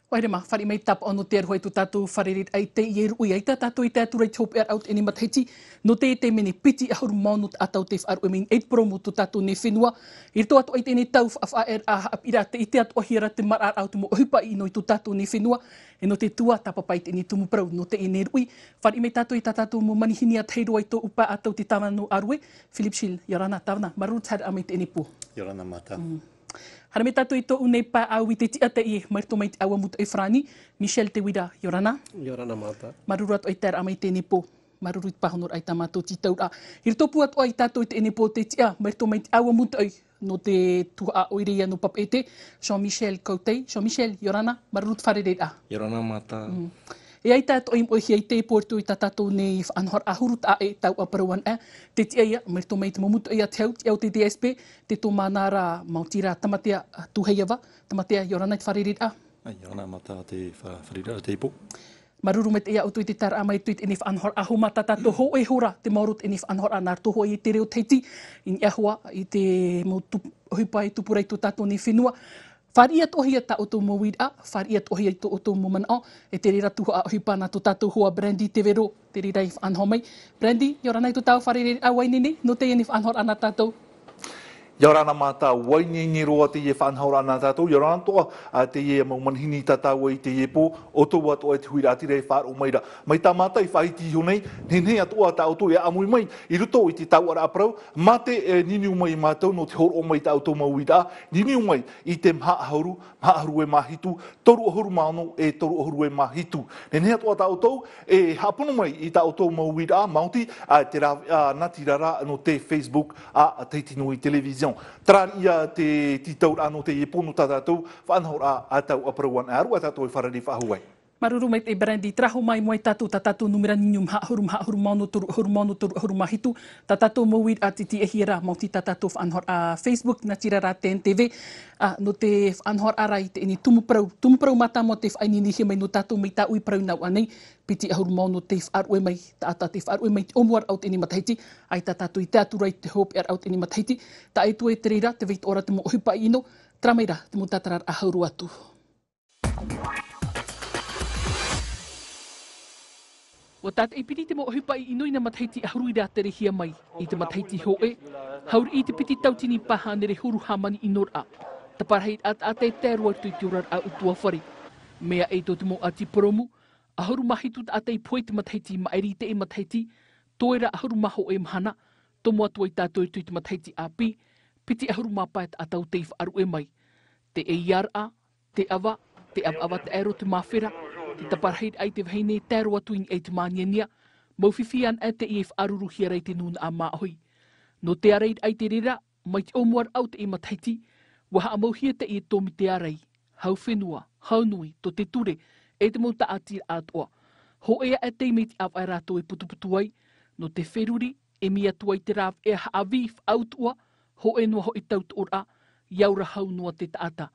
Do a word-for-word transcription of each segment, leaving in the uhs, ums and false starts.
Haere mā, fāriʻi mai tāpaʻo nō te aroha i tō tātou fārereiraʻa i teie ruʻi, ʻaita tātou i tae atu ra i te hopeʻaraʻa o teie matahiti, nō te, te mene piti ʻahuru mā ono taʻata tei faʻaruʻe mai i te purōmu o tō tātou nei fenua. I roto atoʻa i teie tau faʻaʻēraʻa haʻapiʻiraʻa, tē ʻite atoʻahia ra te maraʻaraʻa o te mau ʻohipa ʻino i tō tātou nei fenua, e nō te tuatāpapa i teie tumu parau nō teie ruʻi. Fāriʻi mai tātou i tā tātou mau manihini ʻa tahi roa i tōʻu pae ʻātaʻu te tāvana nō Arue, Philip Schil, ʻia ora na tāvana, māuruuru te haereraʻa mai i teie pō. ʻIa ora na Mata. Mm. Haere mai tātou i tōʻu nei pae ʻāuī, tei tiʻa teie, mai roto mai te ʻāua mūtoʻi farāni, Michel Teuira, ʻia ora na. ʻIa ora na Mata. Māuruuru atoʻa i te taeraʻa mai i teie pō. Māuruuru i te pāhonoraʻa i tā mātou tītauraʻa. I roto pū atoʻa i tātou i teie pō, tei tiʻa, mai roto mai te ʻāua mūtoʻi nō te tuhaʻa ʻoire ia nō Papeʻete, Jean-Michel Coutey. Jean-Michel, ʻia ora na, māuruuru te fārereiraʻa. ʻIa ora na Mata. Mm. E ʻaita atoʻa i moʻehia i teie pō i roto i tā tātou nei faʻanahoraʻa huru taʻa ʻē, tauʻa parau anaʻe, tei tiʻa ia, mai roto mai te mau mūtoʻi a te hau, te au te D S P, te tōmānā ra, maoti rā Tamatea Tuheiava. Tamatea, ʻia ora na i te fārereiraʻa. ʻIa ora na Mata, te fā-, fārereiraʻa i teie pō. Māuruuru maitaʻi ia ʻoutou i te taeraʻa mai i teie faʻanahoraʻa, ʻaita tā tātou hōʻē hora te maoro o teie faʻanahoraʻa nā roto hoʻi i te reo Tahiti, i niʻa hoʻi i te mau tup-, ʻohipa e tupu ra i tō tātou nei fenua. Fāriʻi atoʻahia tā ʻoutou mau uiraʻa, fāriʻi atoʻahia i tō ʻoutou mau manaʻo, e te reira tuhaʻa ʻohipa nā tō tātou hoa Brandy Tevero, tē reira i faʻanaho mai. Brandy, ʻia ora na i tō tāua fārereiraʻa, ʻua ineine nō teie faʻanahoraʻa nā tātou. ʻIa ora na Mata, ʻua ineine roa teie faʻanahoraʻa nā tātou, ʻia ora na atoʻa, ā, teie mau manihini tā tāua i teie pō, ʻoutou atoʻa e te huiraʻatira e faʻaroʻo mai ra. Mai tā Mata i faʻahiti iho nei, nehenehe atoʻa tā ʻoutou e ʻāmui mai, i roto i te tauʻaraʻa parau, mā te, e, niuniu mai mātou nō te hōroʻa mai tā ʻoutou mau uiraʻa, niuniu mai i te maha ʻahuru, maha ʻahuru e mā hitu, toru ʻahuru mā ono e toru ʻahuru e mā hitu. Nehenehe atoʻa tā ʻoutou e haʻapono mai i tā ʻoutou mau uiraʻa, maoti, ā, te rāveʻa natirara nō te Facebook a Tahiti Nui Télévision. Terā ia te tītauraʻa nō teie pō nō tā tātou faʻanahoraʻa a tauʻa parau anaʻe, ʻaita tātou e fārerei faʻahou ai. Māuruuru maitaʻi Brandy, terā hoʻi mai, mai tātou, tā tātou nūmera niuniu maha ʻahuru, maha ʻahuru mā ono, toru ʻahuru mā ono, toru ʻahuru mā hitu, tā tātou mau uiraʻa tei tiʻahia ra, maoti tā tātou faʻanahoraʻa Facebook, natirara T N T V, ā, nō te faʻanahoraʻa ra i teie tumu parau, tumu parau mātāmua tei faʻaineinehia mai nō tātou mai tā ʻoe i parau nā ʻō nei, piti ʻahuru mā ono tei faʻaruʻe mai, taʻata tei faʻaruʻe mai i te ʻōmuaraʻa o teie matahiti, ʻaita tātou i tae atu ra i te hopeʻaraʻa o teie matahiti, taʻa ʻē atu ai te reira, tē vai atoʻa ra te mau ʻohipa ʻino, terā mai rā te mau tātararaʻa hau roa atu. ʻUa tātaʻi piti te mau ʻohipa ʻino i nā matahiti ʻahuru i rāterehia mai, i te matahiti hōʻē, hauriʻi i te piti tautini pae hānere huru hāmani ʻinoraʻa. Taparahi taʻata e tae roa atu i te oraraʻa ʻutuāfare. Mea ʻē tō te mau ʻati purōmu, ʻahuru mā hitu taʻata i pohe i te matahiti i maʻiri i teie matahiti, toe ra ʻahuru mā hōʻē mahana, tomo atu ai tātou i roto i te matahiti ʻāpī, piti ʻahuru mā pae taʻata tei faʻaruʻe mai. Te ʻeiāraʻa, te ʻava, te ʻavaʻava taʻero, te māfera, te taparahiraʻa i te vahine e tae roa atu i niʻa i te māniania, mau fifi anaʻe teie e faʻaruruhia ra i te nūnaʻa māʻohi. Nō te ārairaʻa i te reira, mai te ʻōmuaraʻa o teie matahiti, ʻua haʻamauhia teie tōmite ārai, hau fenua, hau nui, tō te ture, e te mau tāʻatiraʻa atoʻa. Hōʻē aʻe teie mai te ʻāvaʻe rātou e putuputu ai, nō te feruri, e ʻimi atu ai te rāveʻa haʻavī faʻautuʻa, hōʻē noa hoʻi tautoʻoraʻa, ʻia ora hau noa te taʻata.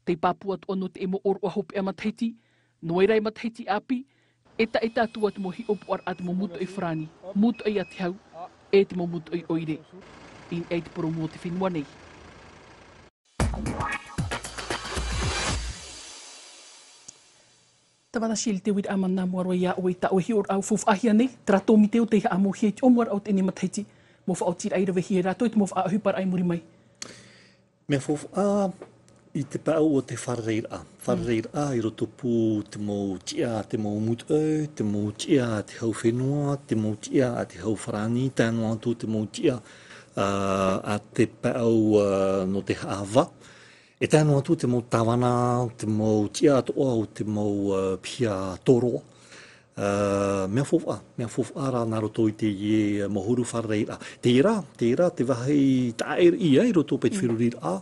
Tei pāpū atoʻa nō te mau ʻōroʻa hopeʻa matahiti, nō reira e matahiti ʻāpī, e taʻe tātou atu mau hiʻopoʻaraʻa te mau mūtoʻi farāni, mūtoʻi a te hau, e te mau mūtoʻi ʻoire. I niʻa i te purōmu o te fenua nei. Tāvana Schil, te uiraʻa mātāmua roa ia ʻoe i tā ʻoe hiʻoraʻa ʻua faufaʻahia nei, terā tōmite tei haʻamauhia i te ʻōmuaraʻa o teie matahiti, mau faʻaotiraʻa i ravehia e rātou i te mau faʻaʻohiparaʻa i muri mai. Mea faufaʻa i te pae o te fārereiraʻa. Fārereiraʻa i roto pū te mau tiʻa, te mau mūtoʻi, te mau tiʻa a te hau fenua, te mau tiʻa a te hau farāni, tae noa atu te mau tiʻa, ā, a te pae, ā, nō te haʻavā. E tae noa atu te mau tāvana, te mau tiʻa atoʻa o te mau, ā, piha tōroa. Ā, mea faufaʻa, mea faufaʻa rā nā roto i teie mau huru fārereiraʻa. Terā, terā te vāhi taʻa ʻē i roto paʻi te feruriraʻa.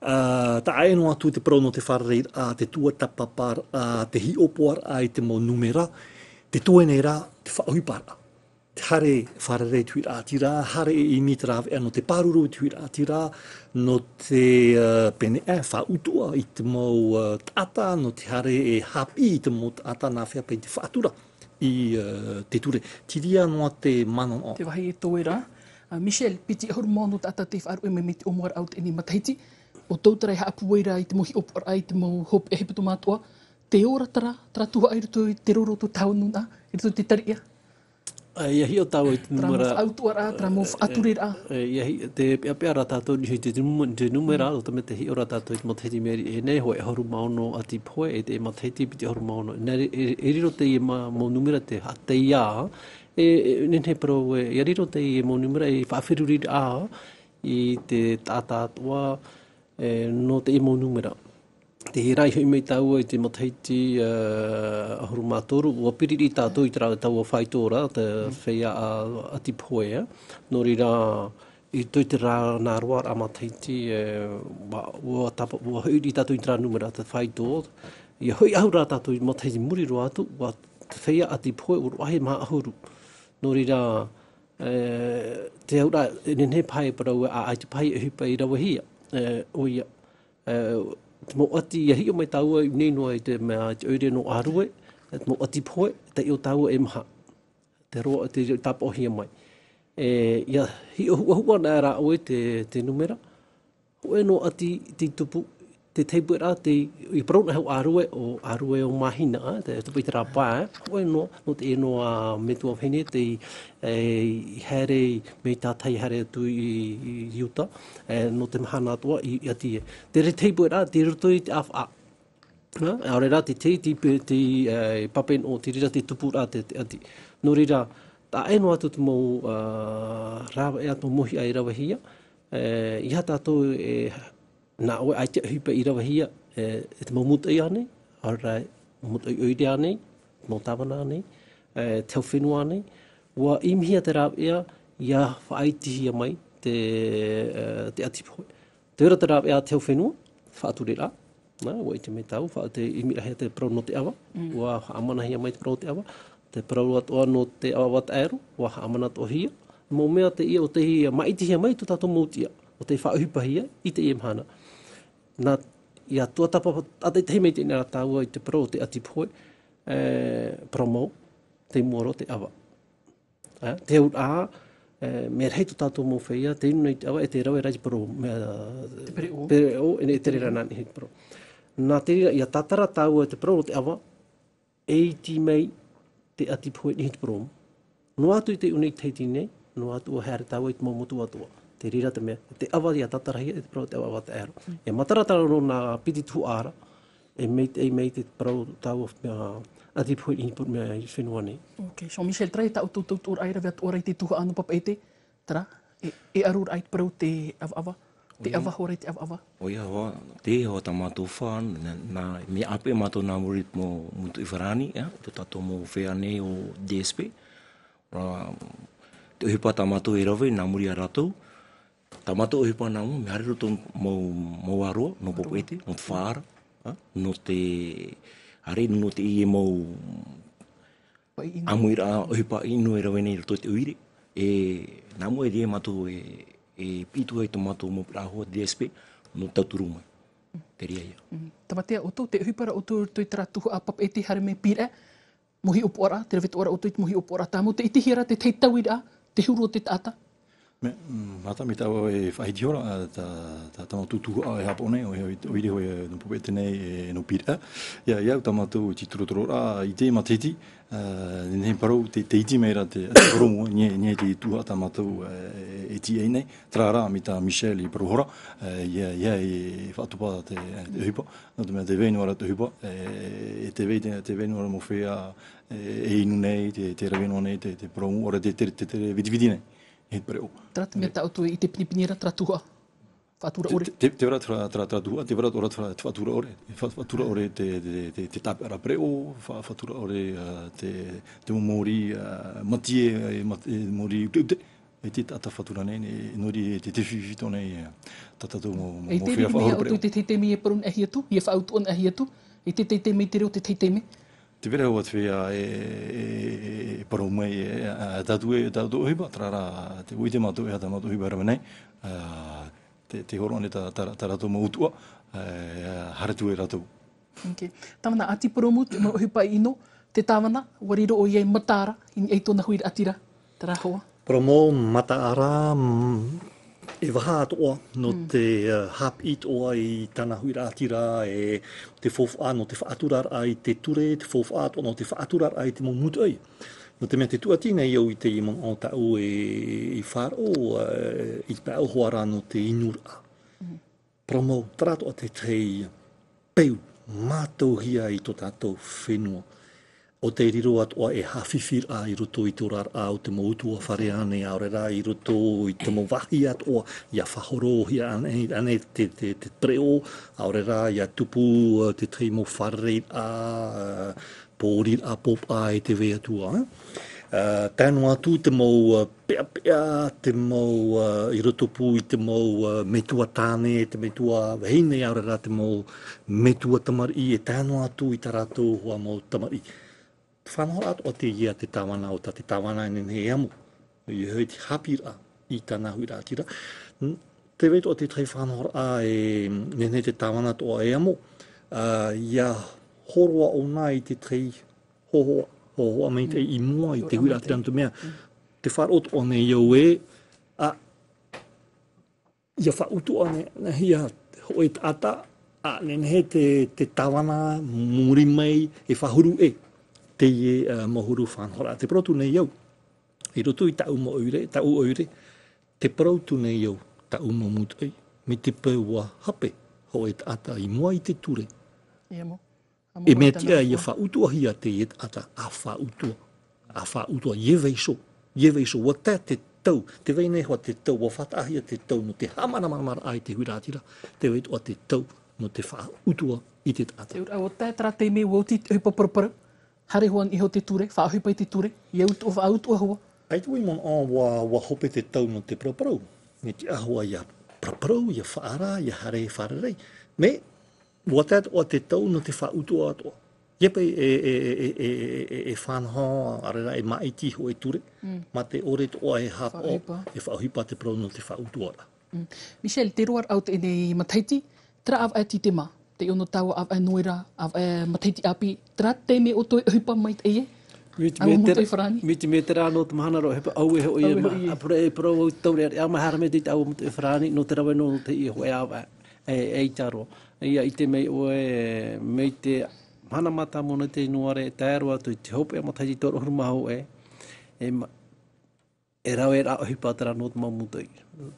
Ā, taʻa ʻē noa atu te parau nō te fārereiraʻa, te tuatāpaparaʻa, te hiʻopoʻaraʻa i te mau nūmera, te toe nei rā, te faʻaʻohiparaʻa. Te haere fārerei i te huiraʻatira, haere e ʻimi i te rāveʻa nō te pāruru i te huiraʻatira, nō te, ā, pēneiaʻe, faʻautuʻa i te mau, ā, taʻata, nō te haere e haʻapiʻi i te mau taʻata nāfea paʻi te faʻatura i, ā, te ture. Terā noa te manaʻo. Te vāhi e toe ra. Ā, Michel, piti ʻahuru mā ono taʻata tei faʻaruʻe mai mai te ʻōmuaraʻa o teie matahiti. ʻO tō tātou e haʻapūai ra i te mau hiʻopoʻaraʻa i te mau hopeʻa hepetoma atoʻa. te ora terā, terā tuhaʻa i roto i te roro o tō tāua nūnaʻa, i roto i te tariʻa. ʻA, ʻia hiʻo tāua i te terā mau nūmera, faʻautuʻaraʻa, terā mau e, faʻatureraʻa. E, ʻia hi-, tē peʻapeʻa ra tātou i te nū-, te nūmera, nō te mea tē hiʻo ra tātou i te matahiti mea riʻi nei, hōʻē ʻahuru mā ono ʻati pohe, e te matahiti piti ʻahuru mā ono. Nā re-, e, e riro teie ma-, mau nūmera te haʻateia, e, e, nehenehe parau e, ʻia riro teie mau nūmera ei faʻaferuriraʻa i te taʻata atoʻa, e, nō teie mau nūmera. Tē hiʻo ra i hoʻi mai tāua i te matahiti, e, ʻahuru mā toru, ʻua piri riʻi tātou i terā tāua faito ra, te feiā ʻati pohe, e. Nō reira, i roto i terā nā roa ra matahiti, e, ʻua, ʻua tapa-, ʻua hoʻi riʻi tātou i terā nūmera, te faito, ʻia hoʻi ʻahuru ra tātou i matahiti muri roa atu, ʻua te feiā ʻati pohe, ʻua roaʻa e maha ʻahuru. Nō reira, e, te auraʻa, e nehenehe paha e parau ē, ʻa, ʻaita paha e ʻohipa i ravehia, e, ʻoia, e, te mau ʻati, ʻia hiʻo mai tāua i ʻō nei noa i te mea, i te ʻoire nō ʻĀrue, e, te mau ʻati pohe, taiʻo tāua e maha. Te roa, tē tāpaʻohia mai. E, ʻia hiʻo huʻahuʻa ana rā ʻoe te, te nūmera. Hōʻē noa ʻati tei tupu, te tahi paʻi ra, tei, ʻia parau na hau ʻĀrue, ʻo ʻĀrue ʻo Mahina, ā, te tupu i terā pae, ā. Hōʻē noa, nō teie noa metua vahine, tei, e, i haere mai tātahi haere atu i, i, i uta, e, nō te mahana atoʻa i, i ʻati e. Te reira tahi paʻi ra, tei roto i te ʻāfaʻa. Ā, ʻaore rā te, te, te, te, e, pape nō, te reira te tupu ra te, te ʻati. Nō reira, taʻa ʻē noa atu te mau, ā, rāveʻa, te mau mōhiʻa i ravehia, e, ʻeiaha tātou e, nā ʻoe ʻaita e ʻohipa i ravehia, e, e te mau mūtoʻi ānei, ʻaore rā, mau mūtoʻi ʻoire ānei, mau tāvana ānei, e, te hau fenua ānei, ʻua ʻimihia te rāveʻa, ʻia faʻaitihia mai te, e, te ʻati pohe. Tē vai ra te rāveʻa te hau fenua, faʻatureraʻa, nā, ʻua ʻite mai tāua, fa-, te ʻimiraʻahia te parau nō te ʻava, ʻua haʻamanahia mai te parau o te ʻava, te parau atoʻa nō te ʻavaʻava taʻero, ʻua haʻamanatoʻahia. Mau mea teie ʻo tei māʻitihia mai tō tātou mau tiʻa, ʻo tei faʻaʻohipahia i teie mahana. Nā, ʻia tuatāpapa, ʻa te tahi mai teie rā tāua i te parau o te ʻati pohe, e, parau mau, tei mua roa te ʻava. Ā, te auraʻa, e, mea rahi tō tātou mau feiā, tei inu nei te ʻava, e tē rave ra i te parau, mea, te pereʻoʻo. Pereʻoʻo, e, e tere ra nā niʻa i te parau. Nā te reira, ʻia tātara tāua i te parau o te ʻava, e iti mai te ʻati pohe i niʻa i te parau. Noa atu i te ʻū nei matahiti nei, noa atu ʻua haere tāua i te mau motu atoʻa. Te reira te mea, te ʻava ʻia tātarahia e te parau o te ʻavaʻava taʻero. ʻIa matara tāua nō nā piti tuhaʻa ra, e mai te, e mai te parau tāua, ā, ʻati pohe i niʻa i te parau, mea i fenua nei. Ok, Jean-Michel, terā ia tā ʻoutou tautuʻaraʻa i rave atu ra i te tuhaʻa nō Papeʻete, terā, e, e ʻaru ra i te parau te ʻavaʻava, te ʻava, hōʻē ra i te ʻavaʻava. ʻOia hoʻi, teie hoʻi tā mātou fā, nā, nā, mea ʻāpeʻe mātou nā muri i te mau, mūtoʻi farāni, ā, tō tātou mau feiā nei ʻo D S P. Ā, te ʻohipa tā mātou e rave, nā muri ia rātou, tā mātou ʻohipa nā mua, mea haere roto mau, mau aroa, nō Papeʻete, nō te faʻaara, ā, nō te, haere nō teie mau ʻāmuiraʻa, ʻohipa inu e rave nei i roto i te ʻoire. E, nā mua e ʻere mātou e, e piʻi atu ai tō mātou mau piʻiraʻa hoa D S P, nō tauturu mai. Te reira ia. Mm. Tamatea, ʻoutou, te ʻohipa ra ʻoutou i roto i terā tuhaʻa Papeʻete haere mai Pīraʻe, mau hiʻopoʻaraʻa, te ravetoʻaraʻa ʻoutou i te mau hiʻopoʻaraʻa tāmau, tē ʻitehia ra te tahi tauiraʻa, te huru o te taʻata. Mea, mm, mata mai tāua e faʻahiti hora, ā, tā, tā, tā mātou tuhaʻa e haʻapaʻo nei, ʻo, ʻo, ʻoire hoʻi, ā, nō Papeʻete nei, e, nō Pīraʻe. ʻIa, ʻia au tā mātou i te torotororaʻa, i te matahiti, ā, nehenehe parau, te, te iti mai ra te, te parau mua, i niʻa, i niʻa i te tuhaʻa tā mātou, ā, e, e tīaʻi nei, terā rā, mai tā Michel i parau hora, ā, ʻia, ʻia e faʻatupu te, te ʻohipa, nō te mea tē vai noa ra te ʻohipa, e, e tē vai, tē, tē vai noa ra mau feiā, e, e inu nei, tē, tē rave noa nei, te, te parau, ʻaore te, te, te, te vitiviti nei, e pereʻoʻo. Terā te mea tā ʻoutou i ʻite pinepine ra, terā tuhaʻa faʻatura ʻore. Te, te, tē vai ra terā, terā, terā tuhaʻa, tē vai ra terā, terā faʻatura ʻore, fa-, faʻatura ʻore te, te, te, te tāpeʻaraʻa pereʻoʻo, fa-, faʻatura ʻore, ā, te, te mau mōrī, ā, matie, e, mat-, e, mōrī uteute. E te taʻata faʻatura nei, e, nō reira e te, te fifi tō nei, e, tā tātou mau, mau, mau feiā faʻahou pereʻoʻo. E te tahi taime e parau anaʻe atu, e faʻautuʻa anaʻe atu, e te tahi taime i te reo, te tahi taime. Tē vai ra hoʻi te feiā, e, e, e, e parau mai, e, ā, tātou e, tātou ʻohipa, terā rā, tē vai ʻite mātou e aha tā mātou ʻohipa e rave nei, ā, tē, tē horo anaʻe tā, tā, tā rātou mau utuʻa, ā, haere atu ai rātou. Ok. Tāvana, ʻati Purōmu, te mau ʻohipa ʻino, te tāvana, ʻua riro ʻoia ei mataara, i niʻa i tōna huiraʻatira, terā hoʻi. Purōmu, mataara, mm, E vaha atoʻa nō te, uh, haʻapiʻi atoʻa i tāna huiraʻatira, e te faufaʻa nō te faʻaturaraʻa i te ture, te faufaʻa atoʻa nō te faʻaturaraʻa i te mau mūtoʻi. Nō te mea tē tuati nei au i teie manaʻo tāʻu e, i faʻaroʻo, uh, i te pae hoʻi ra nō te inuraʻa. Parau mau, terā atoʻa te tahi peu mātauhia i tō tātou fenua. ʻO te riro atoʻa e haʻafifi ra i roto i te oraraʻa o te mau ʻutuāfare ānei, ʻaore rā i roto i te mau vāhi atoʻa, ʻia faʻahorohia ānei, ānei te, te, te pereʻoʻo, ʻaore rā ʻia tupu, uh, te tahi mau fārereiraʻa, uh, pōriraʻa pōpā e tē vai atu ā, eh? Uh, tae noa atu te mau, uh, peʻapeʻa, te mau, uh, i roto pū i te mau, uh, metua tāne, te metua vahine, ʻaore rā te mau metua tamariʻi, e tae noa atu i tā rātou hoʻi mau tamariʻi. Te faʻanahoraʻa atoʻa teie a te tāvana, ʻo tā te tāvana e nehenehe e amo. ʻOia hoʻi te haʻapiʻiraʻa i tāna huiraʻatira. N-, tē vai atoʻa te tahi faʻanahoraʻa e nehenehe te tāvana atoʻa e amo, uh, ʻia hōroʻa ʻōna i te tahi hōhoʻa, hōhoʻa maitaʻi i mua i te huiraʻatira, nō te mea, tē faʻaroʻo atoʻa nei au ē, ā, ʻia faʻautuʻahia hōʻē taʻata, ā, nehenehe te, te tāvana muri mai e faʻahuru ʻē. Teie, ā, mau huru faʻanahoraʻa. Tē parau atu nei au, i roto i tāʻu mau ʻoire, tāʻu ʻoire, tē parau atu nei au, tāʻu mau mūtoʻi, mai te peu ʻua hape hōʻē taʻata i mua i te ture. E mea tiʻa ʻia faʻautuʻahia teie taʻata, ʻa faʻautuʻa, ʻa faʻautuʻa, ʻia vaiiho, ʻia vaiiho, ʻua tae te tau, tē vai nei hoʻi te tau, ʻua faʻataʻahia te tau nō te haʻamāramaramaraʻa i te huiraʻatira, tē vai atoʻa te tau nō te faʻautuʻa i te taʻata. Te auraʻa, ʻua tae terā taime ʻua oti te ʻohipa paraparau, haere hoʻi iho te ture, faʻaʻohipa i te ture, ʻia utuʻa, faʻautuʻa hoʻi. ʻAita vau i manaʻo ʻua, ʻua hope te tau nō te paraparau, mea tiʻa hoʻi ʻia paraparau, ʻia faʻaara, ʻia haere e fārerei. Mea, ʻua tae atoʻa te tau nō te faʻautuʻa atoʻa. ʻIa paʻi e, e, e fānaʻo, ʻaore rā e māʻiti hōʻē ture, mā te ʻore atoʻa e haʻapaʻo, e faʻaʻohipa te parau nō te faʻautuʻaraʻa. Michel, te roaraʻa o teie nei matahiti, terā ʻāvaʻe titema, te ono tāua ʻāvaʻe noera, ʻāvaʻe matahiti ʻāpī, terā te mea ʻo tō ʻohipa maitaʻi ē? Mai te mea terā, mai te mea terā nō te mahana roa, ʻohipa ʻāuē hoʻi ē, ʻāpī e parau au te taureʻareʻa, ʻa, mai haere mai te tāua motu e farani, nō te rave nō teie hōʻē ʻāvaʻe, e, eʻita roa. ʻIa ʻite mai ʻoe, mai te mahana mātāmua nō te ianuare, tae roa atu i te hopeʻa matahiti toru ʻahuru mā hōʻē, e ma-, e rave rā ʻohipa terā nō te mau mūtoʻi.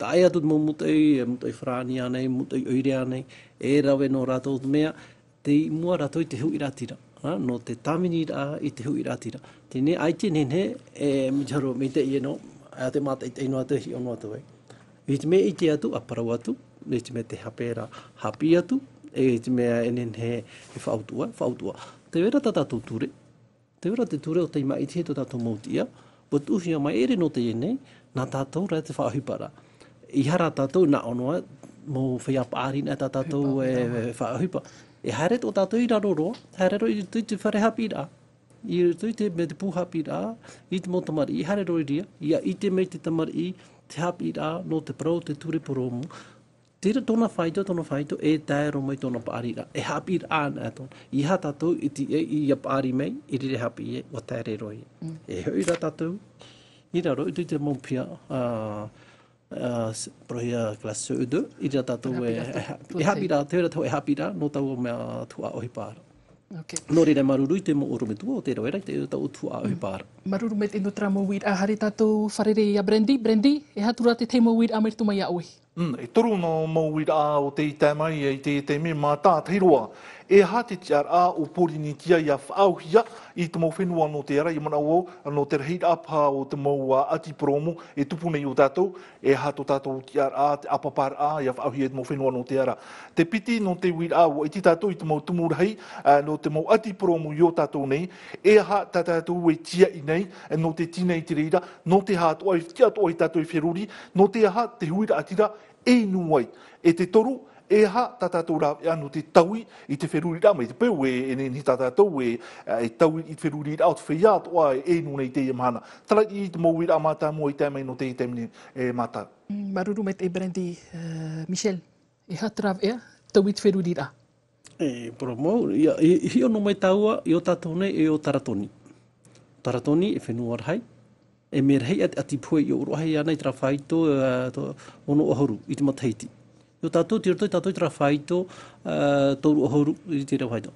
Taʻa ʻē atu te mau mūtoʻi, e mūtoʻi farani ānei, mūtoʻi ʻoire ānei, e rave nō rātou te mea, tei mua rātou i te huiraʻatira, ā, nō te tāviniraʻa i te huiraʻatira. Teie nei, ʻaita e nehenehe, e, mea tiʻa roa, mai teie nō, ʻa te mātaʻitaʻi noa atu e hiʻo noa atu ai. I te mea e ʻite atu, ʻa parau atu, i te mea tē hape ra, haʻapiʻi atu, e i te mea e nehenehe e faʻautuʻa, faʻautuʻa. Tē vai ra tā tātou ture, Tē vai ra te ture ʻo tei māʻitihia tō tātou mau tiʻa, ʻua tuʻuhia mai ʻere nō teie nei, nā tātou rā te faʻaʻohiparaʻa. ʻEiaha rā tātou, nā ʻō noa, mau feiā paʻari nā tā tātou e faʻaʻohipa. E haere tō tātou i raro roa, haere roa i roto i te fare haʻapiʻiraʻa. I roto i te, mai te pū haʻapiʻiraʻa, i te mau tamariʻi, haere roa i reira, ʻia ʻite mai te tamariʻi, te haʻapiʻiraʻa, nō te parau, te ture purōmu. Terā tōna faito, tōna faito, e tae roa mai tōna paʻariraʻa, e haʻapiʻiraʻa ana tōna. ʻEiaha tātou i te, e, ʻia paʻari mai, i reira e haʻapiʻi ai, ʻua tae roa ia. Mm. E hoʻi rā tātou, i raro, i te, te mau piha, ā, ā, s-, parauhia classe C E deux, i reira tātou e, e haʻapiʻiraʻa, e haʻapiʻiraʻa, te reira te hōʻē haʻapiʻiraʻa, nō taua mea tuhaʻa ʻohipa ra. Ok. Nō reira, māuruuru i te mau ʻorometua, ʻo tē rave ra i te, taua tuhaʻa ʻohipa ra. Mm. Māuruuru maitaʻi nō terā mau uiraʻa, haere tātou fārerei ia Brandy. Brandy, e aha atu rā te tahi mau uiraʻa mai roto mai iā ʻoe? Mm, e toru nō mau uiraʻa ʻo tē tae mai i te, te mea mātātahi roa. E aha te tiʻaraʻa o Pōrīnetia ʻia faʻaauhia i te mau fenua nō te ara, ʻia manaʻo vau, nō te rahiraʻa paha o te mau, ā, ʻati purōmu e tupu nei iō tātou, e aha tō tātou tiʻaraʻa, te ʻāpaparaʻa, ʻia faʻaauhia i te mau fenua nō te ara. Te piti nō te uiraʻa, ʻua ʻite tātou i te mau tumu rahi, ā, nō te mau ʻati purōmu iō tātou nei, e aha tā tātou e tīaʻi nei, nō te tīnai i te reira, nō te aha atoʻa, e tiʻa atoʻa ia tātou e feruri, nō te aha te huiraʻatira e inu ai. E te toru, e aha tā tātou rāveʻa nō te taui i te feruriraʻa, mai te peu e, e nehenehe tā tātou e, e taui i te feruriraʻa o te feiā atoʻa e inu nei i teie mahana. Terā te mau uiraʻa mātāmua i tae mai nō teie taime nei, e, mātaro. Mm, māuruuru maitaʻi Brandy, ā, Michel, e aha te rāveʻa, taui i te feruriraʻa? E, parau mau, ʻia, i, i hiʻo noa mai tāua, iō tātou nei, e ʻo Taratoni. Taratoni, e fenua rahi. E mea rahi ʻati, ʻati pohe i ʻōroʻahia ana i terā faito, ā, to-, ono ʻahuru i te matahiti. ʻO tātou, tei roto ia tātou i terā faito, ā, toru ʻahuru i terā faito.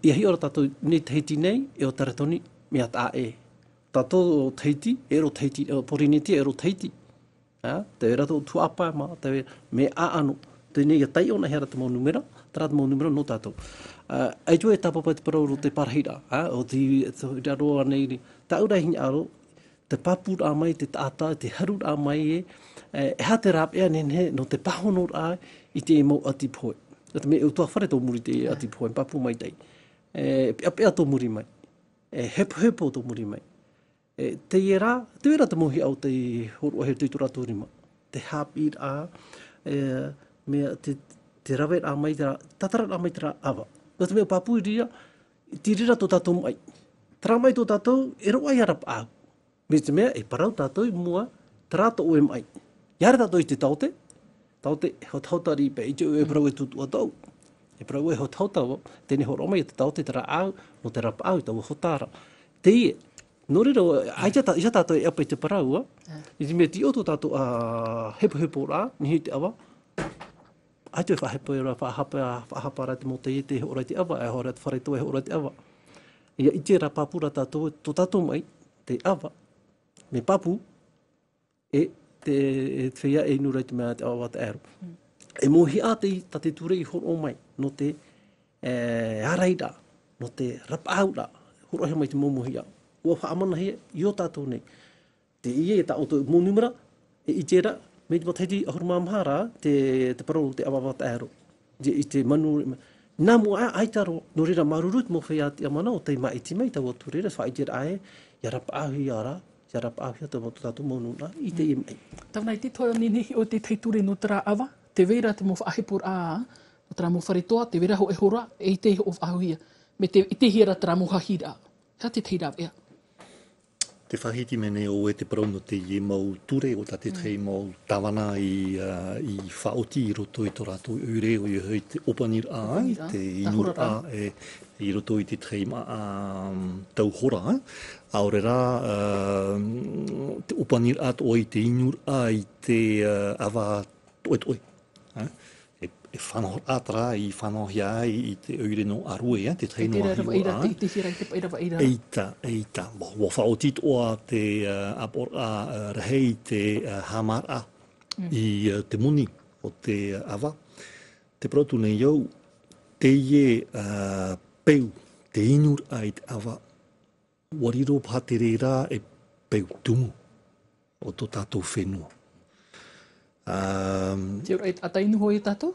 ʻIa hiʻo ra tātou nei Tahiti nei, e ʻo Taratoni, mea taʻa ʻē. Tātou ʻo Tahiti, e ʻere ʻo Tahiti, ʻo Pōrīnetia, e ʻere ʻo Tahiti. Ā, tē vai ra tō tuhaʻa pae mā, tē vai ra mea ʻaʻano. Teie nei ʻia taiʻo-nahia ra te mau nūmera, terā te mau nūmera nō tātou. Ā, ʻaita e tāpapa te parau roto i te parahiraʻa, ā, ʻo te, te, te raro anei, tāʻu ra hinaʻaro, te pāpūraʻa mai, te taʻata, te haruraʻa mai ē, e, e aha te rāveʻa nehenehe nō te pāhonoraʻa i te mau ʻati pohe. Nō te mea e ʻutuāfare tō muri te ʻati pohe, pāpū maitaʻi. E, peʻapeʻa tō muri mai. E, hepohepo tō muri mai. E, teie rā, te vai ra te mau hiʻo tei hōroʻahia i tō rātou rima. Te haʻapiʻiraʻa, e, mea te, te raveraʻa mai, te ra-, tātararaʻa mai terā ʻava. Nō te mea pāpū i reira, tei reira tō tātou maʻi. Terā maʻi tō tātou, e roaʻa ia rapaʻau. Mai te mea, e parau tātou i mua, terā tō ʻoe maʻi. ʻIa haere tātou i te taote, taote, hotahota riʻi paʻi, ʻaita e parau e tūtuʻa tau. E parau e hotahota vau, teie nei hōroʻa mai ia te taote, terā ʻāu, nō te rapaʻau i taua hota ra. Teie, nō reira, ʻaita tā-, ʻaita tātou e ʻapa i te parau, ā. I te mea tei ʻō tō tātou, ā, hepoheporaʻa, nehenehe te ʻava, ʻaita e faʻahepo ra, faʻahapa, faʻahapa ra te mau taiete e hoʻo ra i te ʻava, e hoʻo ra te fare toa e hoʻo ra i te ʻava. ʻIa ʻite ra pāpū ra tātou, tō tātou maʻi, te ʻava, mea pāpū, e te, e te feiā e inu ra i te mea te ʻava taʻero. E mau hiʻo tei tā te ture i hōroʻa mai, nō te, e, ārairaʻa, nō te rapaʻauraʻa, hōroʻahia mai te mau, mau hiʻo. ʻUa faʻamanahia, i ō tātou nei. Teie tā ʻoutou mau nūmera, e ʻite ra, mai te matahiti ʻahuru mā maha ra, te, te parau o te ʻava taʻero. I te, i te manu, nā mua aʻe, ʻaita roa, nō reira māuruuru te mau feiā tiʻamana ʻo tei māʻiti mai taua ture ra, faʻaʻite ra ē, ʻia rapaʻauhia ra, ʻia rapaʻauhia tō, tō tātou mau nūnaʻa, i teie maʻi. Tāvana, e ʻite atoʻa au nehenehe ʻo te tahi ture nō terā ʻava, tē vai ra te mau faʻaheporaʻa, nō terā mau fare toa, tē vai ra hōʻē hora, e ʻite hoʻo faʻaauhia. Mea tē, ʻitehia ra terā mau hahiraʻa. Hea te tahi rāveʻa. Tē faʻahiti mai nei ʻoe te parau nō teie mau ture, ʻo tā te tahi mau tāvana i, ā, i faʻaoti i roto i tō rātou ʻoire, ʻoia hoʻi te ʻōpaniraʻa, ʻōpaniraʻa, te inuraʻa, e, i roto i te tahi mau, ā, tau hora, ā. ʻAore rā, ā, te ʻōpaniraʻa atoʻa i te inuraʻa, i te, ā, ʻava toʻetoʻe, ā. E, e faʻanahoraʻa terā i faʻanahohia ai i te ʻoire nō ʻĀrue, ā, te tahi noa hiʻoraʻa. ʻEita, ʻeita. ʻUa, ʻua faʻaoti atoʻa te, ā, ʻāpoʻoraʻa, ā, rahi i te, ā, haʻamāraʻa i, ā, te moni o te, ā, ʻava. Tē parau atu nei au, teie, ā, peu, te inuraʻa i te ʻava, ʻua riro paha te reira e peu tumu o tō tātou fenua. Ā, te ora e taʻata inu hoʻi tātou?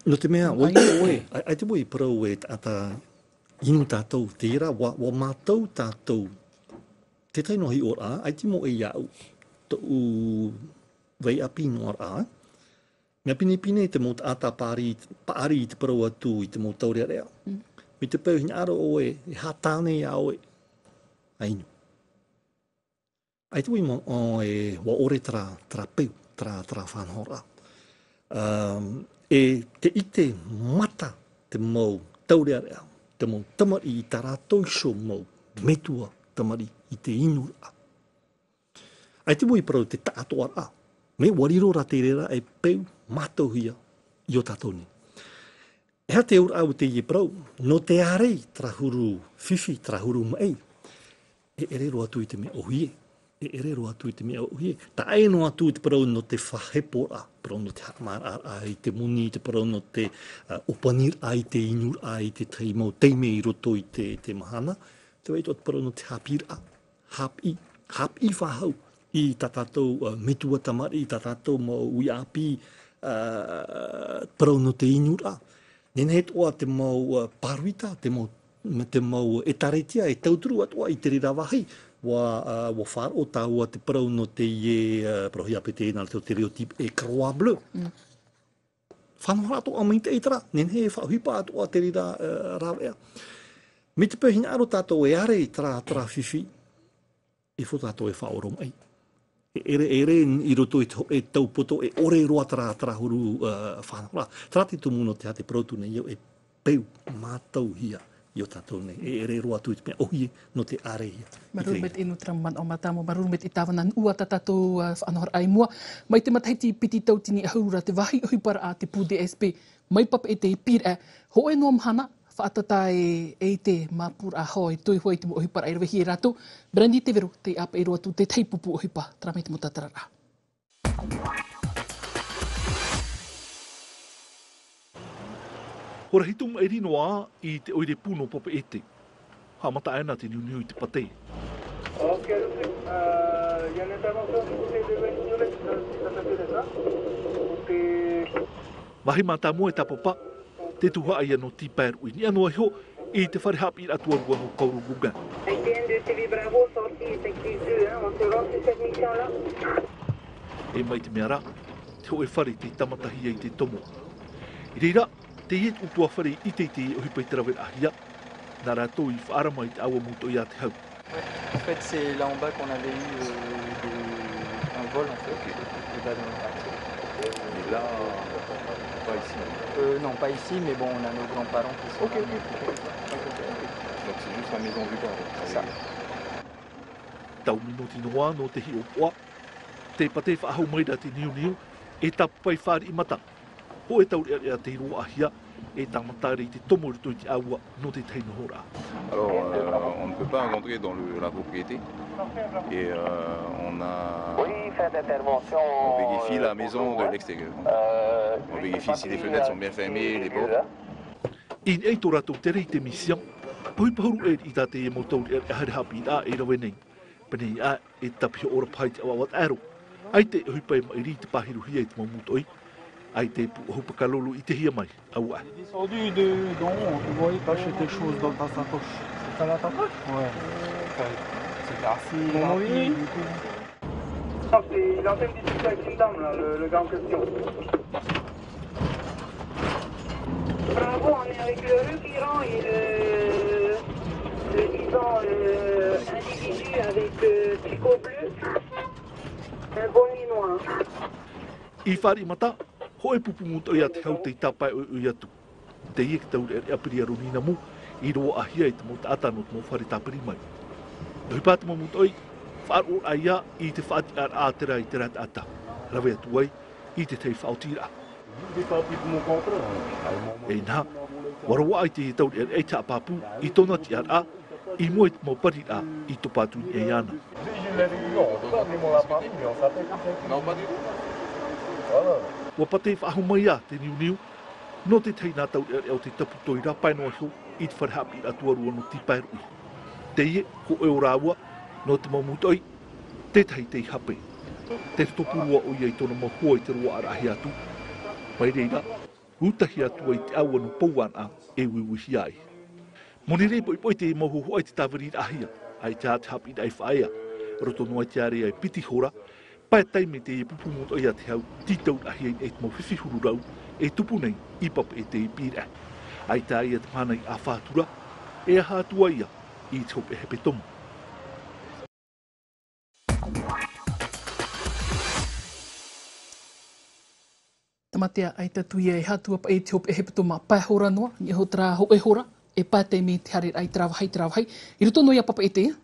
Nō te mea, ʻua ʻite ʻoe, ʻaita, ʻaita vau i parau e taʻata inu tātou, terā, ʻua, ʻua mātau tātou. Te tahi noa hiʻoraʻa, ʻaita mau e iāʻu, tōʻu vai ʻāpī noa ra, mea pinepine te mau taʻata paʻari, paʻari i te parau atu i te mau taurearea. Mai te peu hinaʻaro ʻoe, e aha tāne iā ʻoe, ʻa inu. ʻAita vau i manaʻo ē, ʻua ʻore terā, terā peu, terā, terā faʻanahoraʻa. Ā, e tē ʻite mata te mau taurearea, te mau tamariʻi i tā rātou iho mau metua tamariʻi i te inuraʻa. ʻAita vau i parau te taʻatoʻaraʻa. Mea ʻua riro rā te reira e peu mātauhia i ō tātou nei. E aha te auraʻa o teie parau, nō te ʻārai terā huru fifi, terā huru maʻi, e ʻere roa atu i te mea ʻōhie. E ʻere roa atu i te mea ʻōhie. Taʻa ʻē noa atu i te parau nō te faʻaheporaʻa, parau nō te haʻamāraʻaraʻa i te moni, te parau nō te, ā, ʻōpaniraʻa i te inuraʻa, i te tahi mau taime i roto i te, te mahana. Tē vai atoʻa te parau nō te haʻapiʻiraʻa. Haʻapiʻi, haʻapiʻi faʻahou i tā tātou, ā, metua tamariʻi, i tā tātou mau uʻiāpī, ā, parau nō te inuraʻa. Nehenehe atoʻa te mau, ā, pāroita, te mau, te mau ʻētāretia e tauturu atoʻa i te reira vāhi, ʻua, ā, ʻua faʻaroʻo tāua te parau nō teie, ā, parauhia pētē nā roto te reo tīpī e Croix Bleue. Faʻanahoraʻa atoʻa maitaʻi terā, nehenehe e faʻaʻohipa atoʻa te reira, ā, rāveʻa. Mai te peu hinaʻaro tātou e ʻārai terā, terā fifi, e fo tātou e faʻaoromaʻi. E ʻere, e ʻere i roto i te hōʻē taupoto, e ʻore roa terā, terā huru, ā, faʻanahoraʻa. Terā te tumu nō te aha tē parau atu nei au e peu mātauhia. I ō tātou nei, e ʻere roa atu i te mea ʻōhie nō te ʻārehia. Māuruuru maitaʻi nō terā manaʻo mātāmua, māuruuru maitaʻi tāvana nuʻu ā tā tātou, ā, faʻanahoraʻa i mua. Mai te matahiti piti tauatini ʻahuru ra te vāhi ʻohiparaʻa a te pū D S P, mai Papeʻete i Pīraʻe, hōʻē noa mahana, faʻatata e, e te mau pūraʻa hou e toe hua i te mau ʻohiparaʻa i ravehia e rātou. Brandy Tevero, tei ʻāpeʻe roa atu tētahi pupu ʻohipa, terā mai te mau tātararaʻa. Hora hitu maʻiri noa i te ʻoire pū nō Papeʻete. Haʻamata aʻe na te niuniu i te pate. Ok, euh, il y a une intervention du côté de West Newlake, euh, si ça t'intéresse, hein. Côté Vāhi mātāmua e tāpapa, te tuhaʻa ia nō Tīpaeruʻi, i niʻa noa iho i te fare haʻapiʻiraʻa tuarua nō Paul Gauguin. I T N deux T V Bravo, sortie effective deux, hein, on se lance sur cette mission-là. E mai te mea rā, te hōʻē fare tei tāmatahia i te tomo. I reira, teie te ʻutuāfare i ʻite i te ʻohipa i te raveraʻahia, nā rātou i faʻaara mai i te ʻāua mūtoʻi a te hau. Ouais. En fait, c'est là en bas qu'on avait eu, euh, des, un vol, en fait, et là, dans le quartier. Mais là, pas ici, hein. Euh, non, pas ici, mais bon, on a nos grands-parents qui sont là, donc, ok, ok. Donc, c'est juste la maison du bas, donc. C'est ça. Tau minoti noa nō te hiʻopoʻa, te pate faʻahou mai ra te niuniu, e tāpae fāriʻi mata. Hōʻē taureʻareʻa tei roaʻahia, e tāmata ra i te tomo i roto i te ʻāua nō te tahi nohoraʻa. Alors, euh, on ne peut pas rentrer dans le, la propriété. Et, euh, on a, on vérifie la maison de l'extérieur. On vérifie si les fenêtres sont bien fermées, les portes. I niʻa i tō rātou tere i te mission, pahu pahuru e riʻi tā teie mau taureʻareʻa haere haʻapiʻiraʻa e rave nei. Pēnei aʻe e tāpiho ʻore paha i te ʻavaʻava taʻero. ʻAita e ʻohipa e maʻiri i te pāhiruhia i te mau mūtoʻi. ʻAita e pū ʻohipa kālulu i ʻitehia mai, auaʻe. Descendu de, d'en haut, on te voyait cacher tes choses dans ta sacoche. C'est ça la sacoche ? Ouais. C'était assez rapide et tout. Non, c'est, il est en train de discuter avec une dame, là, le, le gars en question. Bravo, on est avec le requérant et le, le, disons, euh, individu avec, euh, tricot bleu, un bonnet noir. I fāriʻi mata, hōʻē pupu mūtoʻi a te hau tei tāpae ʻoiʻoi atu. Teie te taureʻareʻa piri a Roni Namu, i roaʻahia i te mau taʻata nō te mau fare tāpiri mai. Nō te ʻohipa a te mau mūtoʻi, faʻaroʻoraʻa ia i te faʻatiʻaraʻa a terā i terā taʻata. Rave atu ai i te tahi faʻaotiraʻa. E inaha, ʻua roaʻa i te taureʻareʻa i te haʻapāpū i tōna tiʻaraʻa, i mua i te mau pariraʻa i topa atu i niʻa iāna. ʻUa pate faʻahou mai ā te niuniu, nō te tahi nā taureʻareʻa o te tapu toira pae noa iho i te fare haʻapiʻiraʻa tuarua nō Tīpaeruʻi. Teie, hōʻē o rāua, nō te mau mūtoʻi, te tahi tei hape. Te roto pū roa ʻoia i tōna mau hoa i te roaʻaraʻahia atu. Mai reira, ʻutahi atu ai te ʻāua nō Pouanaʻa e uiuihia ai. Monirē poʻipoʻi te mau hōhoʻa i te tāviriraʻahia, ʻaita te haʻapiʻiraʻa i faʻaea. Roto noa i te ārea e piti hora, pae taime teie pupu mūtoʻi a te hau, tītauraʻahia i te mau fifi huru rau, e tupu nei i Papeʻete i Pīraʻe. ʻAita ia te mahana i ʻāfa atu ra, e aha atu ai ia i te hopeʻa hepetoma. Tamatea, ʻaita atu ia e hātua paʻi i te hopeʻa hepetoma, pae hora noa, i niʻa iho terā hōʻē hora, e pae taime te haereraʻa i terā vāhi, terā vāhi. I roto noa ia Papeʻete, ā?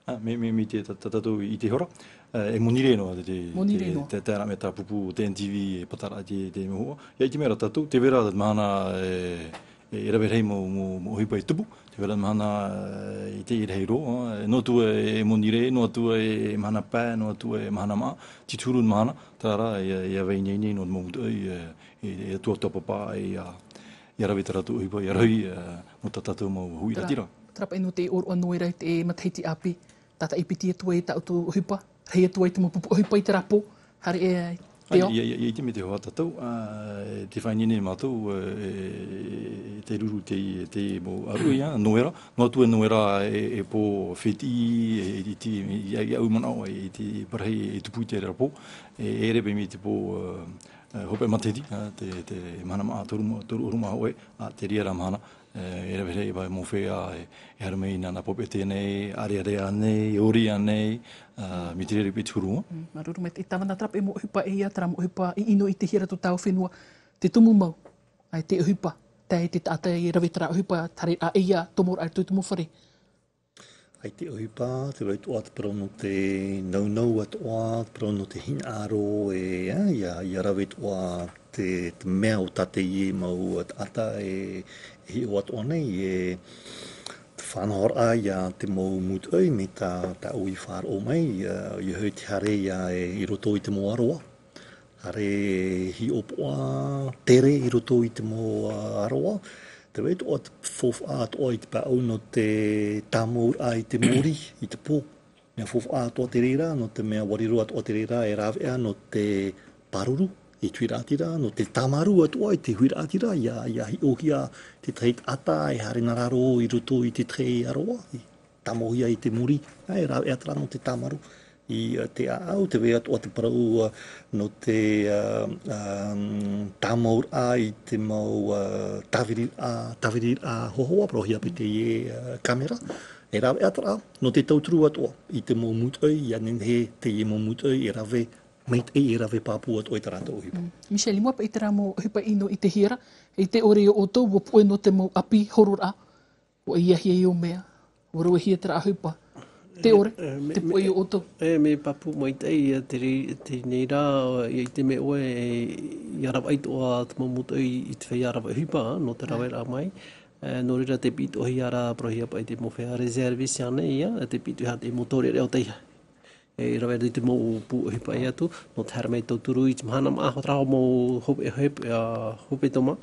Ā, mai, mai, mai te, tā, tā tātou i te hora, ā, e Monirē noa, te, te, Monirē te, noa. Te, terā mea tā pupu o te N T V e pataraʻa te, te mau hōhoʻa. ʻIa ʻite mai ra tātou, tē vai ra te mahana, e, e rave rahi mau, mau, mau ʻohipa i tupu, tē vai ra mahana, e, i te rahi roa, e, noa atu e Monirē, noa atu e mahana pae, noa atu e mahana māʻa, tīturu mahana, terā rā, ʻia, ʻia vai nei nei nō te mau mūtoʻi, e, e, e tuatua papa, e, ʻia, ʻia rave tā rātou ʻohipa, ʻia rahi, e, nō tā tātou mau huiraʻatira. Terā paʻi nō te ʻōroʻa Noera i te matahiti ʻāpī, tātaʻi piti atu ai tā ʻoutou ʻohipa, rahi atu ai te mau pupu ʻohipa i terā pō, haere e te ao. ʻIa, ʻia, ʻia ʻite mai te hōhoʻa tātou, ā, tē faʻaineine nei mātou, ā, e, e, te ruru te, te mau ʻāruʻi, ā, Noera, noa atu e Noera e, e pō fētiʻi, e, e, te, ʻia, ʻia au manaʻo, e, te parahi e tupu i terā pō, e, e ʻere paʻi mai te pō, ā, ā, hopeʻa matahiti, ā, te, te mahana māʻa toru, toru ʻahuru mā hōʻē, ā, te reira mahana, e, e rave rahi paʻi mau feiā, e, e haere mai i nā, nā Papeʻete nei, ʻArearea nei, Oria nei, ā, mai te reira i te huru. Mm, māuruuru maitaʻi. Tāvana, terā paʻi mau ʻohipa ʻē ia, terā mau ʻohipa ʻino i ʻitehia ra tō tāua fenua, te tumu mau, ʻaita e ʻohipa, tae te taʻata e rave terā ʻohipa, te haereraʻa ʻeiā, tomoraʻa i roto i te mau fare. ʻAita e ʻohipa, te vai atoʻa te parau nō te naunau atoʻa, te parau nō te hinaʻaro, e, ā, ʻia, ʻia rave atoʻa te, te mea o tā teie mau taʻata e, e hiʻo atoʻa nei, e, te faʻanahoraʻa ia te mau mūtoʻi, mai tā, tāʻu i faʻaroʻo mai, ʻia, ʻia hoʻi te haere ia e, i roto i te mau aroā. Haere hiʻopoʻa tere i roto i te mau, ā, aroā. Te vai atoʻa te faufaʻa atoʻa i te paʻau nō te tāmauraʻa i te mōrī, i te pō. Mea faufaʻa atoʻa te reira, nō te mea ʻua riro atoʻa te reira e rāveʻa nō te pāruru i te huiraʻatira, nō te tāmarū atoʻa i te huiraʻatira, ʻia, ʻia hiʻohia te tahi taʻata e haere nā raro i roto i te tahi aroā, i tāmauhia i te mōrī, ā, e rāveʻa terā nō te tāmarū. I, ā, te ʻāʻau, te vai atoʻa te parau, ā, nō te, ā, ā, tāmauraʻa i te mau, ā, tāviriraʻa, tāviriraʻa hohoʻa, parauhia paʻi teie, ā, camera. E rāveʻa terā, nō te tauturu atoʻa i te mau mūtoʻi, ʻia nehenehe teie mau mūtoʻi e rave, maitaʻi e rave pāpū atoʻa i tā rātou ʻohipa. Mm. Michel, i mua paʻi i terā mau ʻohipa ʻino i ʻitehia ra, ʻia ʻite ʻore ʻoutou, ʻua puʻe nō te mau ʻapi hororaʻa, ʻua ʻeiahia i ʻō mea, ʻua rauehia terā ʻohipa. Tē ʻore, e, e, me, te me, puʻe i ʻoutou. E, mea pāpū maitaʻi, ā, te rei-, teie nei rā, ʻia ʻite mai ʻoe, e, ʻia ravaʻi atoʻa te mau mūtoʻi i te feiā rave ʻohipa, nō te raveraʻa mai. E, nō reira tē pītoʻihia ra, parauhia paʻi te mau feiā réservistes ānei, ā, tē pītoʻihia te mau taureʻareʻa o tei e rave i te mau pū ʻohipa ʻē atu, nō te haere mai tauturu i te mahana māʻa, ʻaore rā mau hope, hope, ā, hepetoma,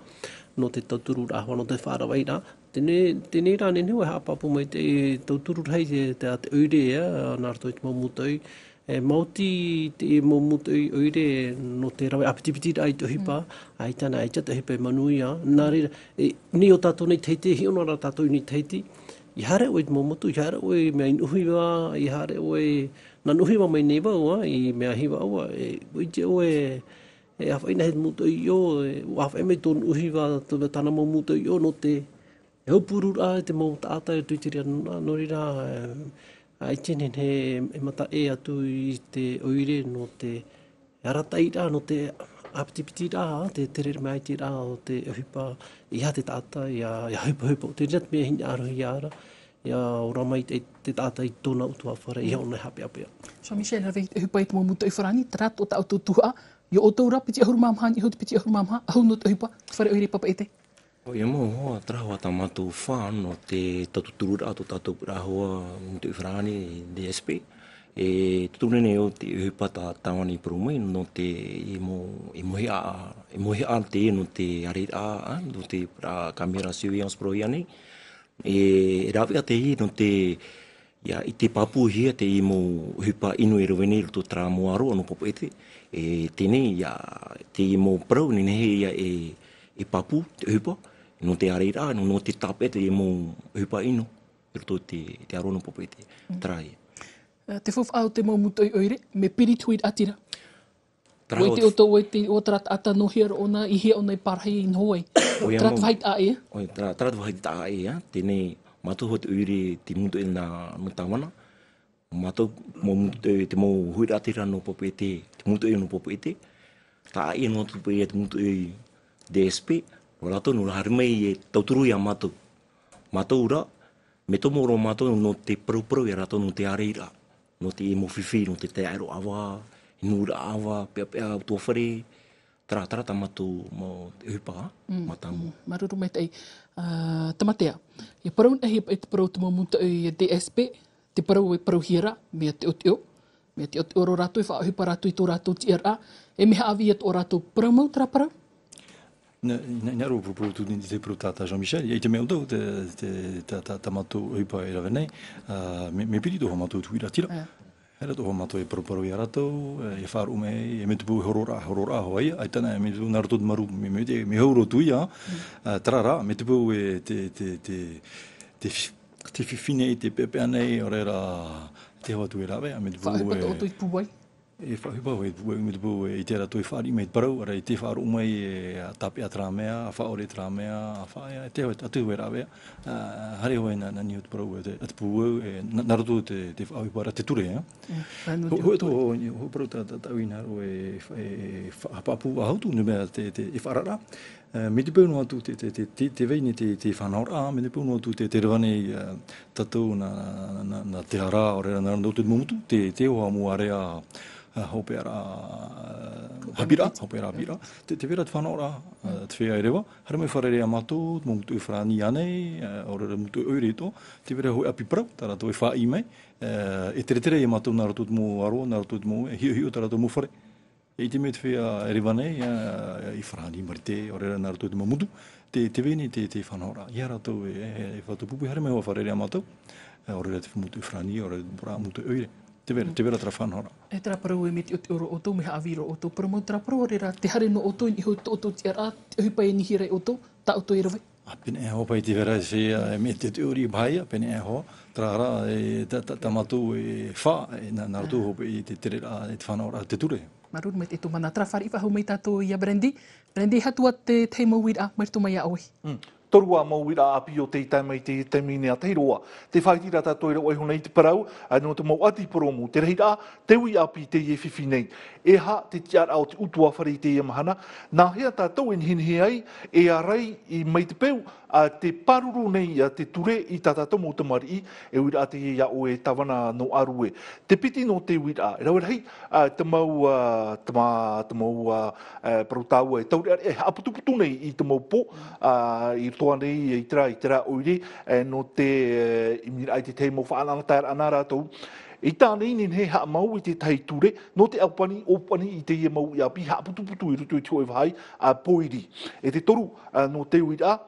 nō te tauturu rāhua, nō te faʻaravaʻiraʻa. Teie, teie rā, nehenehe ʻoe e haʻapāpū mai te tauturu rahi te, te, te ʻoire, ā, nā roto i te mau mūtoʻi. E, maoti te mau mūtoʻi ʻoire, nō te rave ʻāpitipitiraʻa i te ʻohipa, ʻaita na, ʻaita te ʻohipa e manuia. Nā reira, e, nei ʻo tātou nei Tahiti, hiʻo noa ra tātou i nei Tahiti, ʻia haere ʻoe i te mau motu, ʻia haere ʻoe i mea inu hiva, ʻia haere ʻoe, nā inu hiva mai nei vau, ā, i mea hiva ʻoe, e, ʻua ʻite ʻoe, e, ʻāfaʻi na he mūtoʻi ʻō, e, ʻua ʻāfaʻi mai tō inu hiva, tō, tāna mau mūtoʻi ʻō, nō te, e, haupururaʻa i te mau taʻata e tū i te reira, nō, nō reira, e, ʻaita e nehenehe e, e mataʻe atu i te ʻoire, nō te, e arataʻiraʻa, nō te ʻāpitipitiraʻa, te, te tere mai te rā o te ʻohipa, ʻeiaha te taʻata, ʻia, ʻia hopehope, te reira te mea hinaʻarohia ra, ʻia ora mai te, te taʻata i tōna ʻutuāfare, ʻeiaha ʻōna e haʻapeʻapeʻa. Jean-Michel, rave i te ʻohipa i te mau mūtoʻi farāni, terā tō tātou tuhaʻa, ʻia ʻoutou rā, piti ʻahuru mā maha, niʻa iho i te piti ʻahuru mā maha, ʻahu nō te ʻohipa, te fare ʻoire papeʻete. ʻOia mau, ʻo terā hoʻi tā mātou fā nō te tautururaʻa tō tātou parau mūtoʻi farāni, D S P. E tuʻu nei ʻo te ʻohipa tā tāvana i parau mai, nō te, e mau, e mau hiʻa, e mau hiʻa te, nō te ʻāreiraʻa, ā, nō te, ā, caméra surveillance parauhia nei. E, e rāveʻa teie nō te, ʻia ʻite pāpūhia teie mau ʻohipa inu e rave nei i roto i terā mau aroā nō Papeʻete. E teie nei, ʻia, teie mau parau, nehenehe ïa e, e pāpū te ʻohipa, nō te ʻāreiraʻa, nō, nō te tāpeʻa teie mau ʻohipa inu i roto i te, te aroā nō Papeʻete. Mm. Terā ïa. Ā, te faufaʻa o te mau mūtoʻi ʻoire, mea piri te huiraʻatira. Terā ʻoe te ʻo-, ʻoutou, ʻoe te, ʻo terā taʻata nō hea roa ʻōna, i hea ʻōna e pārahi i noho ai. ʻOia mau. Terā te vāhi taʻa ʻē. ʻOia, terā, terā te vāhi taʻa ʻē, ā. Teie nei, mātou hoʻi te ʻoire, te mūtoʻi nā, nō tāvana. Mātou, mau mūtoʻi, te mau huiraʻatira nō Papeʻete, te mūtoʻi nō Papeʻete. Taʻa ʻē nō Papeʻete, te mūtoʻi D S P. Nō rātou, nō rā haere mai e tauturu ia mātou. Mātou rā, mea tomo roa mātou nō te parauparau ia rātou nō te ʻāreiraʻa. Nō te mau fifi, nō te taeaʻe roa ʻava, e nuʻuraʻa ʻava, peʻapeʻa ʻutuāfare, terā, terā tā mātou mau ʻohipa, mm, mātāmua. Mm, māuruuru maitaʻi. Ā, Tamatea, ʻia parau anaʻe paʻi te parau o te mau mūtoʻi D S P, te parau e parauhia ra, mea teʻoteʻo, mea teʻoteʻo roa rātou, e faʻaʻohipa rātou i tō rātou tiʻaraʻa, e mea haʻavī atoʻa rātou, parau mau terā parau? Nā, nā, nā roto i te parau tū nei, te parau tā, tā Jean-Michel, ʻia ʻite mai ʻoutou, te, te, tā, tā, tā mātou ʻohipa e rave nei, ā, mea, mea piri atoʻa mātou te huiraʻatira. Ā. Haere atoʻa mātou e paraparau ia rātou, e, e faʻaroʻo mai, e mea tupu e hororaʻa, hororaʻa hoʻi, ʻaita na, e mea tupu nā roto te maru, mea, mea, mea hau roa atu ïa, ā, terā rā, mea tupu e te, te, te, te fi-, te fifi nei, te peʻapeʻa nei, ʻaore rā, te hau atu e rāveʻa, mea tupu e faʻaʻohipa atoʻa ʻoutou i te pūai. E faʻaʻohipa hoʻi, e, mea tupu e, i terā atu e fāriʻi mai te parau, ʻaore i te faʻaroʻo mai, e, ʻa tāpeʻa terā mea, ʻa faʻaʻore terā mea, ʻa faʻaea, e te hau, atu e rāveʻa, ā, haere hoʻi nā, nā niʻa i te parau, e, te, te pūai, e, nā, nā roto te, te faʻaʻohipa ra te ture, ā. Mm, ā, nō te ho-, ho-, ture. Ho-, ho-, ho-, parau tā, tā, tāʻu i hinaʻaro e fa-, e, e fa-, haʻapāpū ʻahu atu, nō te mea te, te, e faʻaararaʻa, E, mai te peu noa atu te, te, te, te, te vai nei te, te faʻanahoraʻa, mai te peu noa atu te, te reva nei, e, tātou nā, nā, nā te ara, ʻaore rā nā roto i te mau motu, te, te hoa mau area, e, hopeʻaraʻa, e, haʻapiʻiraʻa, hopeʻaraʻa haʻapiʻiraʻa. Te, te vai ra te faʻanahoraʻa, e, te feiā e reva, haere mai fārerei iā mātou, te mau motu farāni ānei, e, ʻaore rā mau motu ʻoire atoʻa, te vai ra hōʻē ʻāpī parau, tā rātou e faʻaʻī mai, e, e tere tere iā mātou nā roto i te mau aroā, nā roto i te mau, e hiʻohiʻo tā rātou mau fare. E ʻite mai te feiā e reva nei, e, i Farāni, Marite, ʻaore rā nā roto i te mau motu, te, te vai nei te, te faʻanahoraʻa. Ia rātou e, e, e faʻatupu, haere mai hoʻi fārerei iā mātou, e, ʻaore rā te mau motu Farāni, ʻaore rā te mau motu ʻoire. Te vai ra, te vai ra terā faʻanahoraʻa. E terā parau e mea tiʻotiʻo roa ʻoutou, mea haʻavī roa ʻoutou. Parau mau terā parau, ʻaore rā, te haere noa ʻoutou i niʻa i tō ʻoutou tiʻaraʻa, te ʻohipa e nihi ra ia ʻoutou, tā ʻoutou e rave. ʻĀ, pēneiaʻe hoʻi paʻi te vai ra, e, e mea tiʻotiʻo roa paʻi, pēneiaʻe hoʻi, terā rā, e, tā, tā, tā mātou e fā, e, nā, nā roto hoʻi i te tereraʻa, e te faʻanahoraʻa, te ture. Māuruuru maitaʻi tō Mana. Terā, fāriʻi faʻahou mai tātou iā Brandy. Brandy, e aha atu ā te, te mau uiraʻa, mai roto mai iā ʻoe? Mm. Toru ā mau uiraʻa ʻāpī ʻo tē tae mai i te taime nei, ʻa tahi roa. Tē faʻaʻite ra tātou e rave iho nei te parau, ā, nō te mau ʻati purōmu, te rahiraʻa, te uiʻāpī i teie fifi nei. E aha te tiʻaraʻa o te ʻutuāfare i teie mahana, nā hea tātou e nehenehe ai, e ārai i mai te peu, ā, tē pāruru nei, ā, te ture i tā tātou mau tamariʻi, e uiraʻa teie iā ʻoe e tāvana nō Arue. Te piti nō te uiraʻa, e rave rahi, ā, te mau, ā, te mā-, te mau, ā, ā, parau tāua e taureʻareʻa, e haʻaputuputu nei i te mau pō, ā, i roto ānei, i terā, i terā ʻoire, ā, nō te, ā, ʻimiraʻa i te tahi mau faʻanahoraʻa nā rātou. I tāna i nehenehe e haʻamau i te tahi ture, nō te ʻōpani, ʻōpani i teie mau uiʻāpī haʻaputuputu i roto i te hōʻē vāhi, ā, pōiri. E te toru, ā, nō te uiraʻa,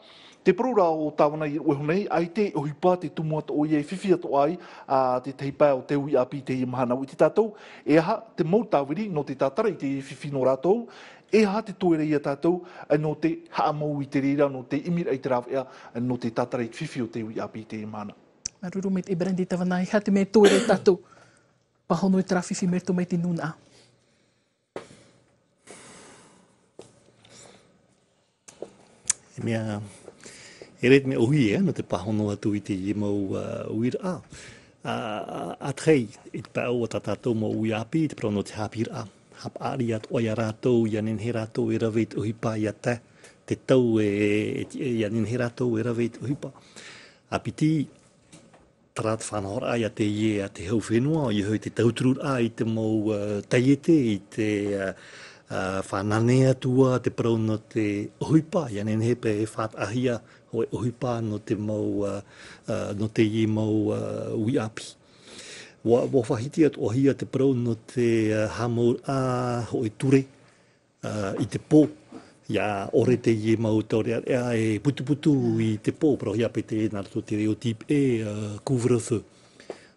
te parau ra ʻo tāvana i rave iho nei, ʻaita e ʻohipa te tumu atoʻa ia e fifi atoʻa ai, ā, te tahi pae o te uiʻāpī i teie mahana. ʻUa ʻite tātou, e aha te mau tāviri nō te tātara i te fifi nō rātou, e aha te toe ra ia tātou, ā, nō te haʻamau i te reira, nō te ʻimiraʻa i te rāveʻa, ā, nō te tātara i te fifi o te uiʻāpī i teie mahana. Māuruuru maitaʻi Brandy, tāvana, e aha te mea e toe ra ia tātou? Pāhono i terā fifi mai roto mai te nūnaʻa. E mea, e ʻere te mea ʻōhie, ā, nō te pāhono atu i teie mau, ā, uiraʻa. Ā, ā, ā tahi, i te pae ʻo tā tātou mau uiʻāpī, te parau nō te haʻapiʻiraʻa. Haʻapaʻari atoʻa ia rātou, ʻia nehenehe rātou e rave i te ʻohipa ʻia tae, te tau e, e, ʻia nehenehe rātou e rave i te ʻohipa. ʻA piti, terā te faʻanahoraʻa ia teie a te hau fenua, ʻoia hoʻi te tautururaʻa i te mau, ā, taiete, i te, ā, ā, fānaʻo atu ā te parau nō te ʻohipa, ʻia nehenehe paʻi e faʻataʻahia hōʻē ʻohipa nō te mau, ā, ā, nō teie mau, ā, uiʻāpī. ʻUa, ʻua faʻahiti atoʻahia te parau nō te, ā, haʻamauraʻa hōʻē ture, ā, i te pō, ʻia ʻore teie mau taureʻareʻa e putuputu i te pō, parauhia paʻi te, nā roto te reo tīpeʻe, ā, couvre-feu.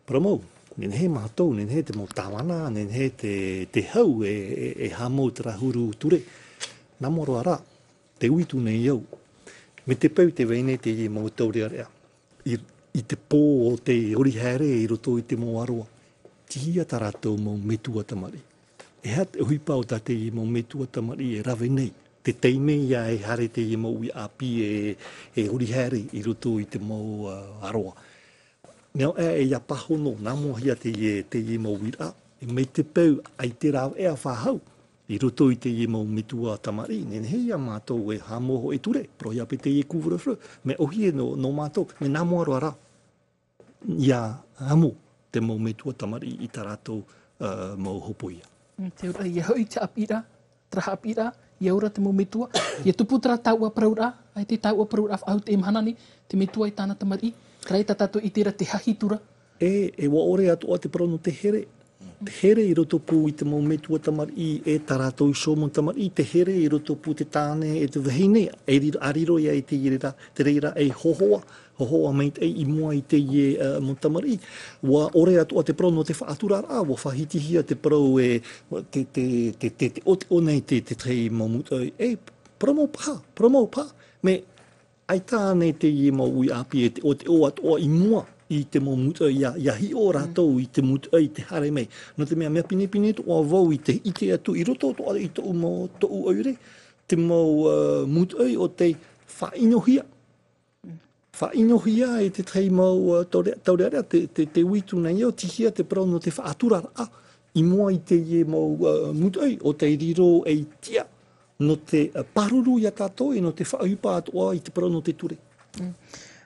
Parau mau, nehenehe mātou, nehenehe te mau tāvana, nehenehe te, te hau e, e, e haʻamau terā huru ture. Nā mua roa rā, tē ui atu nei au, mai te peu tē vai nei teie mau taureʻareʻa i, i te pō o te ori haere i roto i te mau aroā. Tei hea tā rātou mau metua tamariʻi? E aha te ʻohipa o tā teie mau metua tamariʻi e rave nei, te taime ia e haere teie mau uiʻāpī e, e ori haere i roto i te mau, ā, aroā? Nō reira, e, ʻia pāhono, nā mua hia teie, teie mau uiraʻa, e mai te peu, ʻaita e rāveʻa faʻahou, i roto i teie mau metua tamariʻi, nehenehe ia mātou e haʻamau hōʻē ture, parauhia paʻi teie couvre-feu, mea ʻōhie nō, nō mātou, mea nā mua roa rā, ʻia amo te mau metua tamariʻi i tā rātou, ā, mau hōpoiʻa. Mm, te ora, ʻia hoʻi te haʻapiʻiraʻa, terā haʻapiʻiraʻa, ʻia ora te mau metua, ʻia tupu terā tauʻa parauraʻa, ʻaita e tauʻa parauraʻa faʻahou i teie mahana nei, te metua e tāna tamariʻi, terā ia tā tātou e ʻite ra te hahi atu ra. E, e ʻua ʻore atoʻa te parau nō te here. Te here i rotopū i te mau metua tamariʻi, e tā rātou iho mau tamariʻi, te here i rotopū te tāne e te vahine, e riro, ʻa riro ia i te reira, te reira ei hōhoʻa, hōhoʻa maitaʻi i mua i teie, ā, mau tamariʻi. ʻUa ʻore atoʻa te parau nō te faʻaturaraʻa, ʻua faʻahitihia te parau e, te, te, te, te, te ʻoteʻo nei te, te tahi mau mūtoʻi. E, parau mau paha, parau mau paha. Mea ʻaita ānei teie mau uiʻāpī e te ʻoteʻo atoʻa i mua i te mau mūtoʻi, ʻia, ʻia hiʻo rātou i te mūtoʻi i te haere mai. Nō te mea, mea pinepine atoʻa vau i te ʻite atu i roto atoʻa i tōʻu mau, tōʻu ʻoire, te mau, ā, mūtoʻi ʻo tei faʻaʻinohia. Faʻaʻinohia e te tahi mau, ā, taure-, taureʻareʻa, te, te, tē ui atu nei au, tei hea te parau nō te faʻaturaraʻa i mua i teie mau, ā, mūtoʻi ʻo tei riro ei tiʻa nō te, ā, pāruru iā tātou e nō te faʻaʻohipa atoʻa i te parau nō te ture. Mm.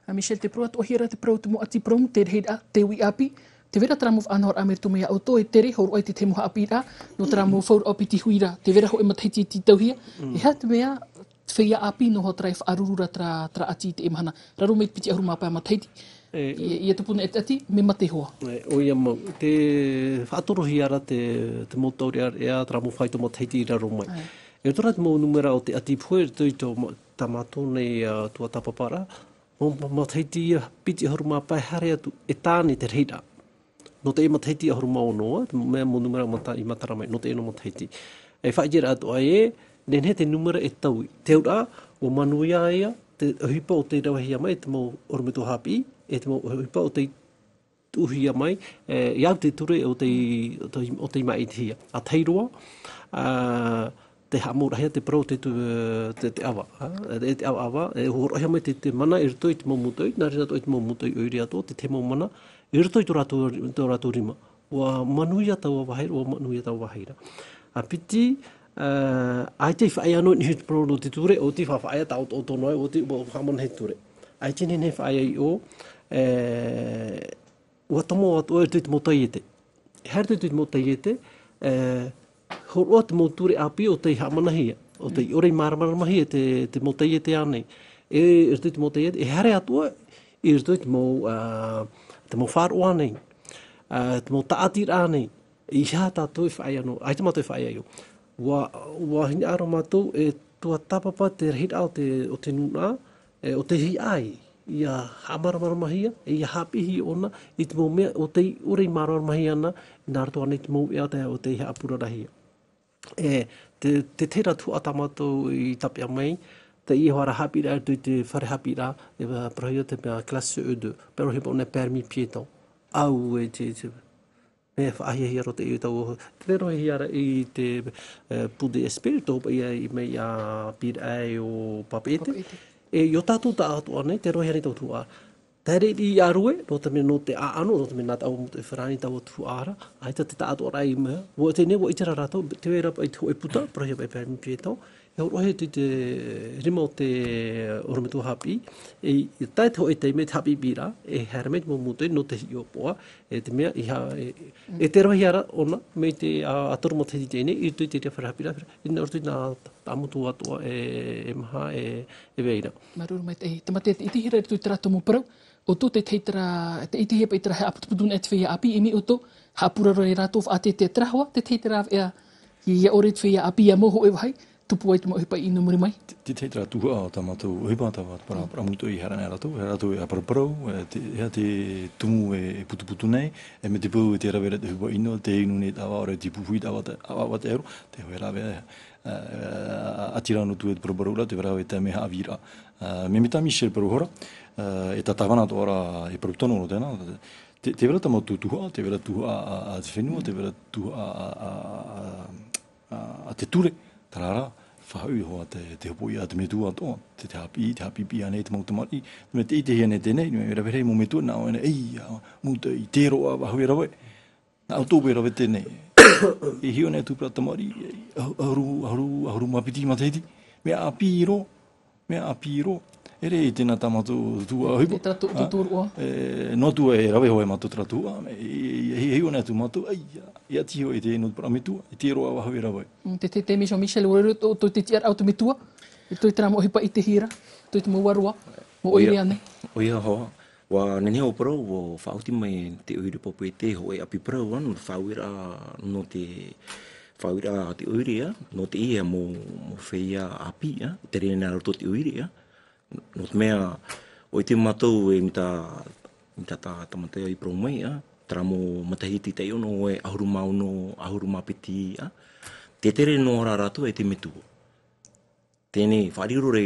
A Michel, te parau atoʻahia ra te parau te mau ʻati parau, te rahiraʻa, te uʻi ʻāpī, tē vai ra terā mau faʻanahoraʻa mai roto mai iā ʻoutou, e tere, hōroʻa i te tahi mau haʻapiʻiraʻa, nō terā mau fauraʻa piti hui ra, tē vai ra hōʻē matahiti i tītauhia, mm, e aha te mea, te feiā ʻāpī nō hō terā e faʻaruru ra terā, terā ʻati i teie mahana. Raro mai te piti ʻahuru mā pae matahiti. E, ia, ia tupu nei te ʻati, mea mate hoʻi. E, ʻoia mau. Tē faʻatorohia ra te, te mau taureʻareʻa, terā mau faito matahiti i raro mai. Āe. E roto rā te mau nūmera o te ʻati pohe, i roto i tō ma-, tā mātou nei, ā, tuatāpaparaʻa, mau ma-, matahiti ia piti ʻahuru mā pae haere atu, e tāne te rahiraʻa. Nō teie matahiti ʻahuru mā ono, ā, te mea mau nūmera mata-, i matara mai, nō teie matahiti. E faʻaʻite ra atoʻa ē, nehenehe te nūmera e taui. Te auraʻa, ʻua manuia ia, te ʻohipa o tei ravehia mai, te mau ʻorometua haʻapiʻi, e te mau ʻohipa o tei tuʻuhia mai, e, i au te ture o tei, o tei, o tei māʻitihia. ʻA tahi roa, ā, tē haʻamauraʻahia te parau o te tu-, te, te ʻava, ā, e, te ʻavaʻava, e hōroʻahia mai te, te mana i roto i te mau mūtoʻi, nā reira atoʻa i te mau mūtoʻi ʻoire atoʻa, te, te mau mana, i roto i tō rātou, tō rātou rima. ʻUa manuia taua vāhi ra, ʻua manuia taua vāhi ra. ʻA piti, ā, ʻaita i faʻaea noa i niʻa i te parau nō te ture, ʻoti fa-, faʻaea taʻotoʻoto noa, ʻoti ʻua haʻamanahi te ture. ʻAita i nehenehe faʻaea i ʻō, e, ʻua tomo atoʻa i roto i te mau taiete. E haere i roto i te mau taiete, e, hōroʻa te mau ture ʻāpī o tei haʻamanahia, o tei ʻore i māramaramahia te, te mau taiete ānei. E, i roto i te mau taiete, e haere atoʻa i roto i te mau, ā, te mau faʻaroʻo ānei, ā, te mau tāʻatiraʻa ānei, e aha tātou e faʻaea noa, ʻaita mātou e faʻaea i ʻō. ʻUa, ʻua hinaʻaro mātou e tuatāpapa te rahiraʻa o te, o te nūnaʻa, e, o tei hiʻa ai, ʻia haʻamāramaramahia, e ʻia haʻapiʻihia ʻōna i te mau mea o tei ʻore i māramaramahia ana, nā roto ānei i te mau uʻea o tei, o tei haʻapurarahia. E, te, te tahi ra tuhaʻa tā mātou i tāpeʻa mai, teie hoʻi ra haʻapiʻiraʻa i roto i te fare haʻapiʻiraʻa, e, parauhia te mea classe C E deux, parauhia paʻi ʻōna permis piéton. Auē, te, te, mea faʻahiahia roa teie i taua, tē roaʻahia ra i te, e, P D S P, tō paʻi ia i mea ia Pīraʻe ʻo Papeʻete. Papeʻete. E, i ʻō tātou taʻatoʻa nei, tē roaʻahia nei taua tuhaʻa. Tē riri ʻia rue, nō te mea nō te ʻāʻano, nō te mea nā taua mūtoʻi farāni taua tuhaʻa ra, ʻaita te taʻatoʻaraʻa i mea, ʻua teie nei, ʻua ʻite ra rātou, tē vai ra paʻi te hōʻē puta, parauhia paʻi permis piéton, e hōroʻahia i te, te rima o te ʻorometua haʻapiʻi, e, e tae te hōʻē taime te haʻapiʻipiʻiraʻa, e haere mai te mau mūtoʻi nō te hiʻopoʻa, e te mea, i ha-, e, e tē roaʻahia ra ʻōna, mai te, ā, ā toru matahiti i teie nei, i roto i te reira fare haʻapiʻiraʻa, i nā roto i nā tāʻamotu atoʻa, e, e maha, e, e vai ra. Māuruuru maitaʻi. Tāmate, te ʻitehia ra i roto i terā tumu parau, ʻoutou te tahi terā, tē ʻitehia paʻi terā haʻaputuputu nei te feiā ʻāpī, e mai ʻoutou, haʻapurarō ia rātou faʻateitei terā hoʻi, te tahi terā, ʻia, ʻia ʻore te feiā ʻāpī, ʻia mau hōʻē vāhi, tupu ai te mau ʻohipa i ʻino i muri mai. Te, te tahi terā tuhaʻa tā mātou ʻohipa, tā, tā, parau, mm, parau mūtoʻi i haere ana ia rātou, ia rātou e ʻāparaparau, e, te, ʻeiaha te tumu e, e putuputu nei, e mai te peu e tē rave ra te ʻohipa ʻino, tē inu nei te ʻava, ʻaore rā te pupuhi te ʻava, te, ʻava, ʻava te ʻaero, tē vai ra vau, e, e, ʻa, ʻa, ʻa, ʻati rā nō tū e te parauparau ra, tē vai ra vau e taime haʻavīraʻa. E, mea, mea tā Michel parau hoʻi ra, e, e tāvana atoʻa ra e parau tano roa teie nei, tē, tē vai ra tā mātou tuhaʻa, tē vai ra tuhaʻa a, a, a te fenua, tē vai ra tuhaʻa a, a, a, a, a, a te ture, terā rā, faʻahoʻi hoʻi te, te hopoiʻa a te metua atoʻa, te, te haʻapiʻi, te haʻapiʻipiʻi ānei te mau tamariʻi, mea tē ʻitehia nei teie nei, mea rave rahi mau metua, nā ʻō ānei, ʻeiaha, mūtoʻi, tē roaʻa vau e rave. Nā ʻoutou e rave teie nei. E hiʻo nei atu terā tamariʻi, ʻahu-, ʻahuru, ʻahuru, ʻahuru mā piti matahiti. Mea ʻāpī roa, mea ʻāpī roa. E ʻere i teie nei tā mātou tuhaʻa ʻohipa. Te tātou, ā, tō, tō roa. E, noa atu e rave hoʻi mātou terā tuhaʻa, e, e, e, e hiʻo nei atu mātou, ʻeiaha, e ʻati hoʻi i te, nō te parau metua, e tē roaʻa vau e rave. Mm, te, te, te Michel, Michel, ʻua riro tō, tō te tiʻaraʻa o te metua, i roto i terā mau ʻohipa i ʻitehia ra, i roto i te mau vārua, mau ʻoire ānei. ʻOia hoʻi, ʻua nehenehe ʻo parau, ʻua faʻaoti mai te ʻoire Papeʻete hōʻē ʻapi parau, ā, nō te faʻaueraʻa, nō te faʻaueraʻa a te ʻoire, ā, nō teie mau, mau feiā ʻāpī, ā, tere nei nā roto i te ʻoire, ā. Nō te mea, ʻua ʻite mātou e mai tā, mai tā, tā, tāmate i parau mai, ā, terā mau matahiti taiʻo noa e ʻahuru mā ono, ʻahuru mā piti, ā. Tē tere noa ra rātou e te metua. Teie nei, faʻariro ra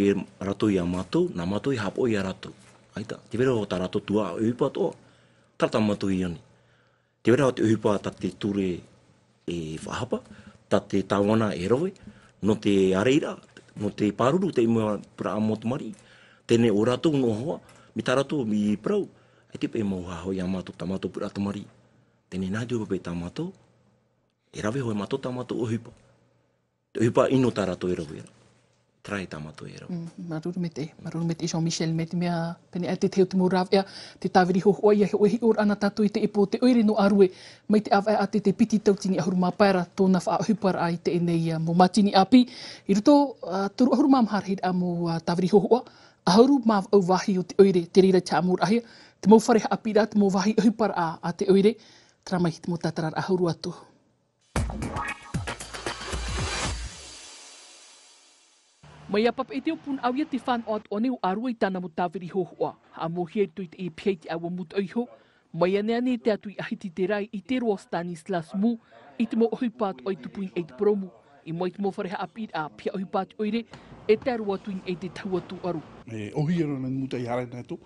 rātou ia mātou, nā mātou e haʻapaʻo ia rātou. ʻAita, tē vai ra tā rātou tuhaʻa ʻohipa atoʻa, terā tā mātou i ani. Tē vai ra te ʻohipa tā te ture e faʻahapa, tā te tāvana e rave, nō te ārairaʻa, nō te pāruru i te mau pūraʻa mau tamariʻi. Teie nei ʻo rātou noa hoʻi, mai tā rātou i parau, ʻaita paʻi e mau haʻahoʻi ia mātou, tā mātou pūraʻa tamariʻi. Teie nei nā te ʻohipa paʻi tā mātou, e rave hoʻi mātou tā mātou ʻohipa. te ʻohipa ʻino tā rātou e rave ra. Terā tā mātou e rave. Mm, māuruuru maitaʻi, māuruuru maitaʻi Jean-Michel, mai te mea, pēnei aʻe te tahi o te mau rāveʻa, te tāviri hōhoʻa ia, e hiʻo ra na tātou i teie pō, te ʻoire nō ʻĀrue, mai te ʻāvaʻe ʻātete piti tauatini ʻahuru mā pae ra tōna faʻaʻohiparaʻa i teie nei, ā, mau mātini ʻāpī, i roto, ā, toru ʻahuru mā maha rahiraʻa mau, ā, tāviri hōhoʻa, ʻahuru mā vaʻu vāhi o te ʻoire, te reira te haʻamauraʻahia, te mau fare haʻapiʻiraʻa, te mau vāhi ʻohiparaʻa a te ʻoire, terā mai te mau tātararaʻa huru atu. Mai iā Papeʻete o Punaʻauia te fānaʻo atoʻa nei o ʻĀrue i tāna mau tāviri hōhoʻa. Haʻamauhia i roto i te ʻīpiha i te ʻāua Mūtoʻi iho. Mai āneane e tae atu i ʻAhiti i te raʻi, i ʻite roa Stanislas Mu i te mau ʻohipa atoʻa i tupu i niʻa i te purōmu. I mua i te mau fare haʻapiʻiraʻa, piha ʻohipa a te ʻoire, e tae roa atu i niʻa i te tahu atu ʻaru. E ʻōhie roa na Mūtoʻi e haere na atu.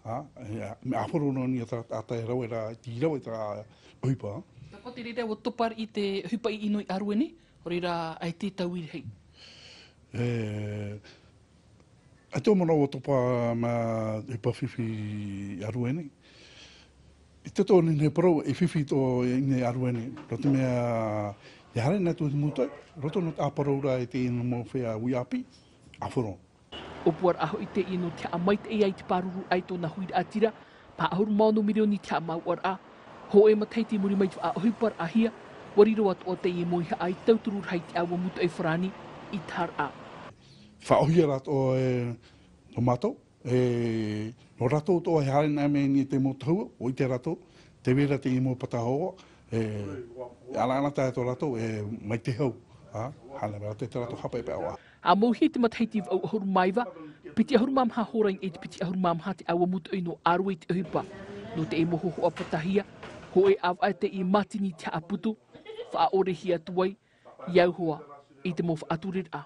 Ā, e, mea ʻāfaro nō niʻa i terā taʻata e rave ra, tei rave i terā ʻohipa. Nā koa te reira ʻua topa i te ʻohipa ʻino i ʻĀrue nei, ʻo reira ʻaita e taui rahi. E, ʻaita e manaʻo ʻua topa mā te ʻohipa fifi i ʻĀrue nei. I te tō nei parau, e fifi tō i nei ʻĀrue nei. Nō te mea, e haere na atu te Mūtoʻi, roto nō te ʻāparauraʻa i teie mau feiā ui ʻāpī, ʻāfaro. ʻŌpuaraʻa hoʻi teie nō te haʻamaitaʻi ai te pārururaʻa i tōna huiraʻatira, paha ʻahuru mā ono mirioni te haʻamāuʻaraʻa, hōʻē matahiti i muri mai i te faʻaʻohiparaʻahia, ʻua riro atoʻa teie mōihaʻa i tauturu rahi i te ʻāua Mūtoʻi Farāni i taharaʻa. Faʻaʻōhie rātou e, nō mātou, e, nō rātou atoʻa e haere na mai i te mau tahua, ʻua ʻite rātou, tē vai ra teie mau pata hōhoʻa, e, e ʻanaʻanatae atu rātou, e, mai te hau, ā, haere mai rātou i tā rātou haʻapaʻo. Haʻamauhia i te matahiti vaʻu ʻahuru mā iva, piti ʻahuru mā maha hora i niʻa i te piti ʻahuru mā maha te ʻāua Mūtoʻi nō ʻĀrue i te ʻohipa. Nō teie mau hōhoʻa patahia, hōʻē ʻāvaʻe teie mātini i te haʻaputu, faʻaʻorehia atu ai, i au hoʻi i te mau faʻatureraʻa.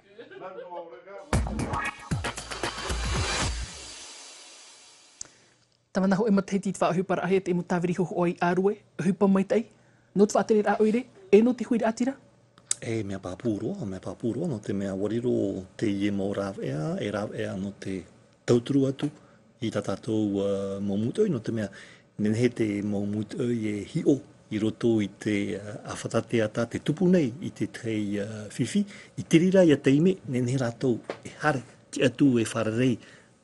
Tāvana hōʻē matahiti i te faʻaʻohiparaʻahia te mau tāviri hōhoʻa i ʻĀrue, ʻohipa maitaʻi, nō te faʻatereraʻa ʻoire, e nō te huiraʻatira? E, mea pāpū roa, mea pāpū roa, nō te mea ʻua riro teie mau rāveʻa, e rāveʻa nō te tauturu atu i tā tātou, ā, mau mūtoʻi, nō te mea, nehenehe te mau mūtoʻi e hiʻo i roto i te, ā, ʻāfata teata, te tupu nei i te tahi, ā, fifi, i te reira ia taime, nehenehe rātou e haere, tiʻa atu e fārerei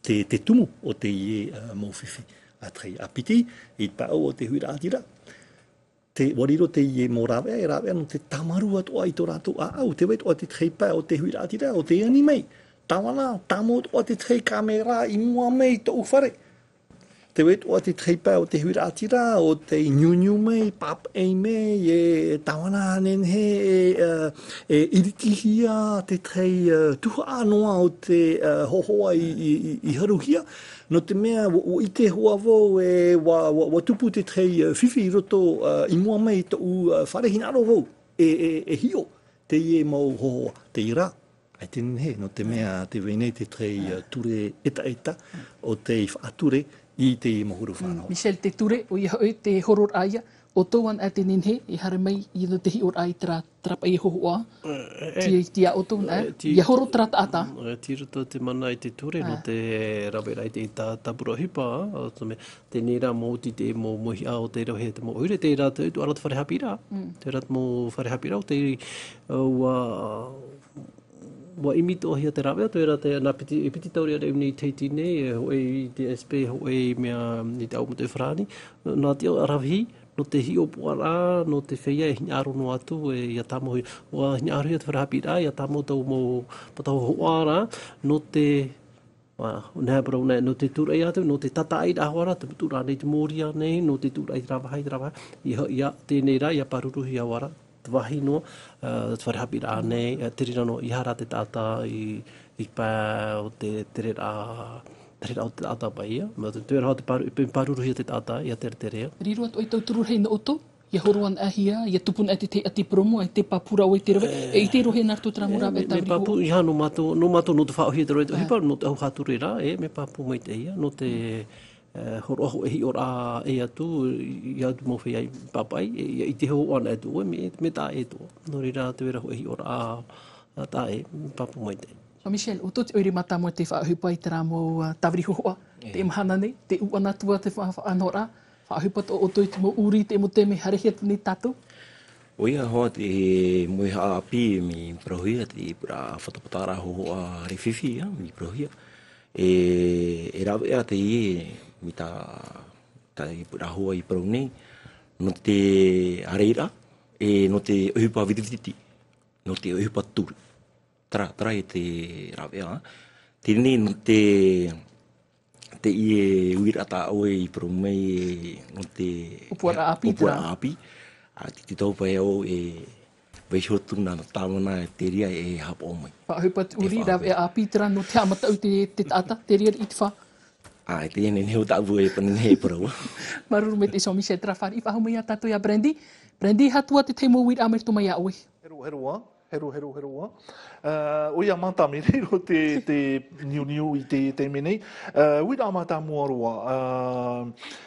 te, te tumu o teie, ā, mau fifi. ʻA tahi, ʻa piti, i te pae o te huiraʻatira, te, ʻua riro teie mau rāveʻa, e rāveʻa nō te tāmarū atoʻa i tō rātou ʻāʻau, tē vai atoʻa te tahi pae o te huiraʻatira, ʻo tē ani mai. Tāvana, tāmau atoʻa te tahi kāmera i mua mai i tōʻu fare. Tē vai atoʻa te tahi pae o te huiraʻatira, ʻo tē niuniu mai, pāpaʻi mai, e tāvana nehenehe, e, e, e iritihia te tahi, e, tuhaʻa noa o te, e, hōhoʻa i, i, i, i haruhia. Nō te mea, ʻua, ʻua ʻite hoʻi vau, e, ʻua, ʻua, ʻua tupu te tahi, e, fifi i roto, e, i mua mai i tōʻu, e, fare, hinaʻaro vau, e, e, e hiʻo teie mau hōhoʻa, teie rā, ʻaita e nehenehe, nō te mea tē vai nei te tahi, e, ture ʻetaʻeta ʻo tei faʻature i teie mau huru fānaʻo. Mm, Michel, te ture, ʻoia hoʻi te hororaʻa ia, ʻoutou anaʻe tē nehenehe e haere mai i nō te hiʻoraʻa i terā, terā paʻi hōhoʻa. E, e, tei, tei iā ʻoutou anaʻe, e, tei, ia horo terā taʻata. E, tei roto te mana i te ture, nō te raveraʻa i te tā-, tāpura ʻohipa, ʻo te mea, teie rā mau oti te mau mōhiʻa o te rave te mau ʻoire, terā te, terā te fare haʻapiʻiraʻa. Mm. Terā te mau fare haʻapiʻiraʻa, ʻo te, ʻua, ʻua ʻimi atoʻahia te rāveʻa, terā te, nā piti, e piti taureʻareʻa nei i teie nei, e hōʻē i te S P, hōʻē i mea, i te ʻāua Mūtoʻi Farāni, nā te ʻō ravehia, nō te hiʻopoʻaraʻa, nō te feiā e hinaʻaro noa atu, e, ia tāmau, ʻua hinaʻarohia te fare haʻapiʻiraʻa, ia tāmau taua mau pata hōhoʻa ra, nō te, ʻua, nā parau nei, nō te tūraʻi atu, nō te tātaʻiraʻa hoʻi ra, te tūraʻi nei te mōria nei, nō te tūraʻi i terā vāhi, terā vāhi, ia, ia, teie rā, ia pāruruhia hoʻi ra, te vāhi noa, ā, te fare haʻapiʻiraʻa nei, ā, te reira noa, ʻeiaha rā te taʻata i, i pae o te, te tereraʻa, tereraʻa o te taʻata paʻi ia, mea te, te reira te pāru-, pe-, pāruruhia te taʻata, ia teretere. Riro atu ʻoe tauturu rahi nō ʻoutou, ia horo anaʻe hia, ia tupu anaʻe te tahi ʻati purōmu, ʻaita e pāpū ra ʻoe i te rave, e, e ʻite roa hia nā roto terā mau rāveʻa tāviri hōhoʻa. Mea pāpū, ʻeiaha nō mātou, nō mātou nō te faʻaʻōhie i te rave, te ʻohipa, nō te ʻauhāture ra, e, mea pāpū maitaʻi ia, nō te, e, hōroʻa hōʻē hiʻoraʻa ʻē atu, i, i atu mau feiā i pāpaʻi, e, ia ʻite hoʻi anaʻe atu ʻoe, mea, mea taʻa ʻē atoʻa. Nō reira, tē vai ra hōʻē hiʻoraʻa, ā, taʻa ʻē, pāpū maitaʻi. ʻO Michel, ʻo tō te ʻoire mātāmua tē faʻaʻohipa i terā mau, ā, tāviri hōhoʻa, teie mahana nei, tē ʻū ana atu ā te fa-, fa-, faʻanahoraʻa, faʻaʻohipa atoʻa ʻoutou i te mau ʻūrī, te mau taime, haerehia atu nei tātou. ʻOia hoʻi te moʻe haʻapiʻi mai parauhia, te pura fatapataraʻa hōhoʻa rē fifi, ā, mai parauhia. E, e rāveʻa teie, mai tā, tā i pura hoa i parau nei, nō te ʻāreiraʻa, e nō te ʻohipa vitiviti, nō te ʻohipa turu. Terā, terā e te rāveʻa, ā. Teie nō te, teie uiraʻa tā ʻoe i parau mai e, nō te ʻōpuaraʻa ʻāpī, ʻōpuaraʻa terā. ʻĀpī. Ā, te, te tau pae au e vaiiho atu nā tāvana e te reira e haʻapaʻo mai. Faʻaʻohipa atu ʻuri, rāveʻa ʻāpī terā nō te haʻamataʻu i te, te taʻata, te reira i te fā. Ā, e teie nei, nei o tāʻu e pana nei e parau. Māuruuru maitaʻi iho Michel, terā fāriʻi faʻahou mai iā tātou iā Brandy. Brandy, e aha atoʻa te tahi mau uiraʻa mai roto mai iā ʻoe? Hero, hero, ā. Hero, hero, hero, ā. Ā, ʻoia mātāmua, riro te, te niuniu i te, te mea nei. Ā, uiraʻa mātāmua roa, ā,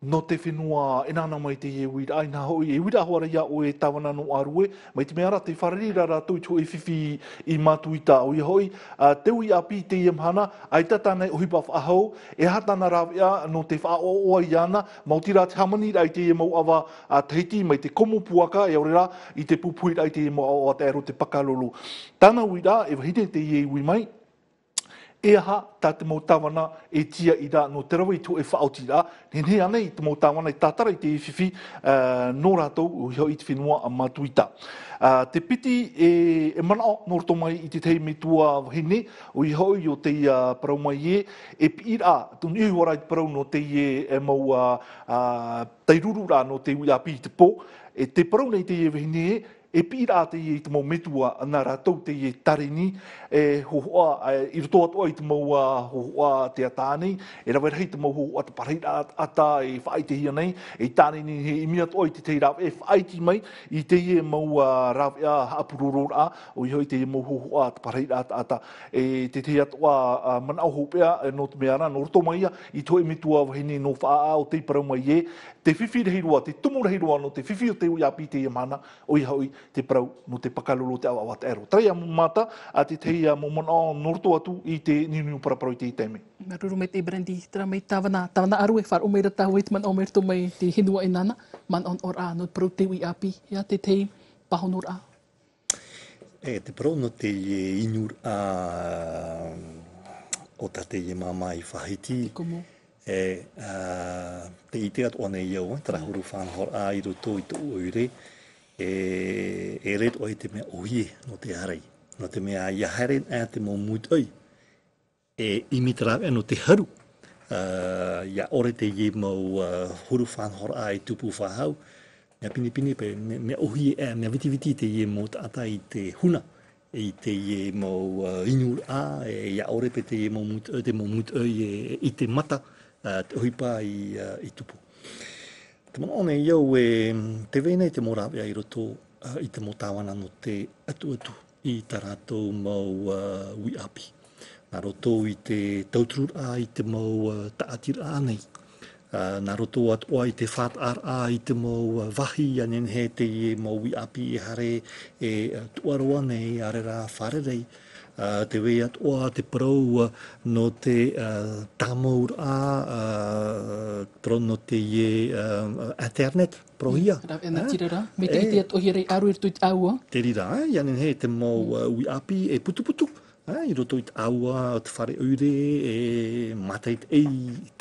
nō te fenua e nānā mai teie uiraʻa, inaha hoʻi, e uiraʻa hoʻi ra iā ʻoe e tāvana nō ʻĀrue, mai te mea ra, tē fārerei ra rātou i te hōʻē fifi i Matuita, ʻoia hoʻi, ā, te uʻi ʻāpī i teie mahana, ʻaita tāna e ʻohipa faʻahou, e aha tāna rāveʻa nō te faʻaʻoaʻoa iāna, maoti rā te hāmaniraʻa i teie mau ʻava a Tahiti, mai te komo puaka, e ʻaore rā, i te pupuhiraʻa i teie mau ʻavaʻava taʻero, te pakalolo. Tāna uiraʻa, e vahine teie i ui mai, e aha tā te mau tāvana e tīaʻi ra nō te rave i te hōʻē faʻaotiraʻa, nehenehe ānei te mau tāvana e tātara i te fifi, ā, nō rātou, ʻoia hoʻi i te fenua a Matuita. Ā, te piti e, e manaʻo nō roto mai i te tahi metua vahine, ʻoia hoʻi ʻo tei, ā, parau mai ē, e piʻiraʻa, tunu iho ra i te parau nō teie, e mau, ā, ā, tairururaʻa nō te uʻi ʻāpī i te pō, e tē parau nei teie vahine ē, e piʻiraʻa teie i te mau metua, nā rātou teie tārini, e hōhoʻa, e, i roto atoʻa i te mau, ā, hōhoʻa teata nei, e rave rahi te mau hōhoʻa taparahi taʻata e faʻaʻitehia nei, e tārini e ʻimi atoʻa i te tahi rāveʻa e faʻaiti mai i teie mau, ā, rāveʻa haʻapurororaʻa, ʻoia hoʻi teie mau hōhoʻa taparahi taʻata, e te tahi atoʻa, ā, manaʻo hopeʻa, e, nō te mea ra, nō roto mai ia i te hōʻē metua vahine nō Faʻaʻā ʻo tei parau mai ē, te fifi rahi roa, te tumu rahi roa nō te fifi o te uʻi ʻāpī i teie mahana, ʻoia hoʻi te parau nō te pakalolo, te ʻavaʻava taʻero. Terā ia mau mata, ā, te tahi ia mau manaʻo nō roto atu i te niuniu paraparau i teie taime. Māuruuru maitaʻi Brandy, terā mai tāvana, tāvana ʻĀrue, faʻaroʻo mai ra tāua i te manaʻo mai roto mai te fenua e nānā, manaʻonaʻoraʻa nō te parau te uʻi ʻāpī, ʻia te tahi pāhonoraʻa. E, te parau nō teie inuraʻa o tā teie māmā i faʻahiti. Te komo. E, ā, tē ʻite atoʻa nei au, terā huru faʻanahoraʻa i roto i tōʻu ʻoire, e, e ʻere atoʻa i te mea ʻōhie nō te ʻārai. Nō te mea ʻia haere ana te mau mūtoʻi, e ʻimi te rāveʻa nō te haru. Ā, ʻia ʻore teie mau, ā, huru faʻanahoraʻa e tupu faʻahou. Mea pinepine paʻi, mea, mea ʻōhie, e, mea vitiviti teie mau taʻata i te huna, i teie mau, ā, inuraʻa, e, ʻia ʻore paʻi teie mau mūtoʻi, te mau mūtoʻi e, e ʻite mata, ā, te ʻohipa i, ā, i tupu. Te manaʻo nei au ē, tē vai nei te mau rāveʻa i roto, ā, i te mau tāvana nō te ʻatuʻatu i tā rātou mau, ā, uʻi ʻāpī. Nā roto i te tautururaʻa i te mau, ā, tāʻatiraʻa nei. Ā, nā roto atoʻa i te fātaʻaraʻa i te mau, ā, vāhi, ʻia nehenehe teie mau uʻi ʻāpī e haere e, ā, tuʻaroa nei, ʻaore rā fārerei. Ā, tē vai atoʻa te parau, ā, nō te, ā, tāmauraʻa, ā, parau nō teie, ā, ā, internet, parauhia. Mm, rāveʻa natirara. Ā? Mai te, e, ʻite atoʻahia ra ʻĀrue i roto i te ʻāua. Te reira, ā, ʻia nehenehe te mau, mm, ā, uʻi ʻāpī e putuputu, ā, i roto i te ʻāua, te fare ʻoire, e mātaʻitaʻi,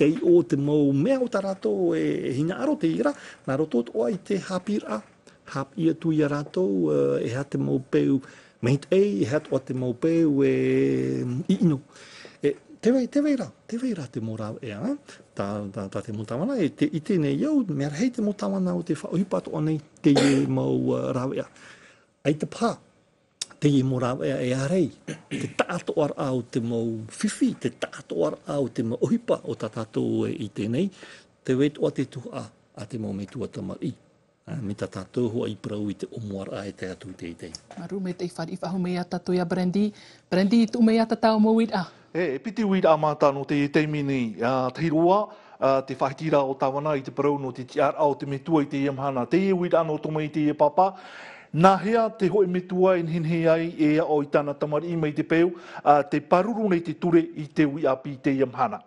tei ʻō te mau mea o tā rātou e, e hinaʻaro teie ra, nā roto atoʻa i te haʻapiʻiraʻa. Haʻapiʻi atu ia rātou, ā, e aha te mau peu maitaʻi, e aha atoʻa te mau peu e ʻino. E, tē vai, tē vai ra, tē vai ra te mau rāveʻa, ā? Tā, tā, tā te mau tāvana, e tē ʻite nei au, mea rahi te mau tāvana ʻo tē faʻaʻohipa atoʻa nei teie mau, ā, rāveʻa. ʻAita paha, teie mau rāveʻa e ʻārai, te taʻatoʻaraʻa o te mau fifi, te taʻatoʻaraʻa o te mau ʻohipa o tā tātou e ʻite nei, tē vai atoʻa te tuhaʻa a te mau metua tamariʻi. Ā, mai tā tātou hoʻi i parau i te ʻōmuaraʻa e tae atu i teie. Māuruuru maitaʻi, fāriʻi faʻahou mai iā tātou iā Brandy. Brandy, tuʻu mai ā tā tāua mau uiraʻa. E, e piti uiraʻa mātāmua nō teie taime nei, ā, tahi roa, ā, te faʻahitiraʻa o tāvana i te parau nō te tiʻaraʻa o te metua i teie mahana. Teie uiraʻa nō roto mai i teie pāpā, nāhea te hōʻē metua e nehenehe ai e aʻo i tāna tamariʻi mai te peu, ā, tē pāruru nei te ture i te uʻi ʻāpī i teie mahana.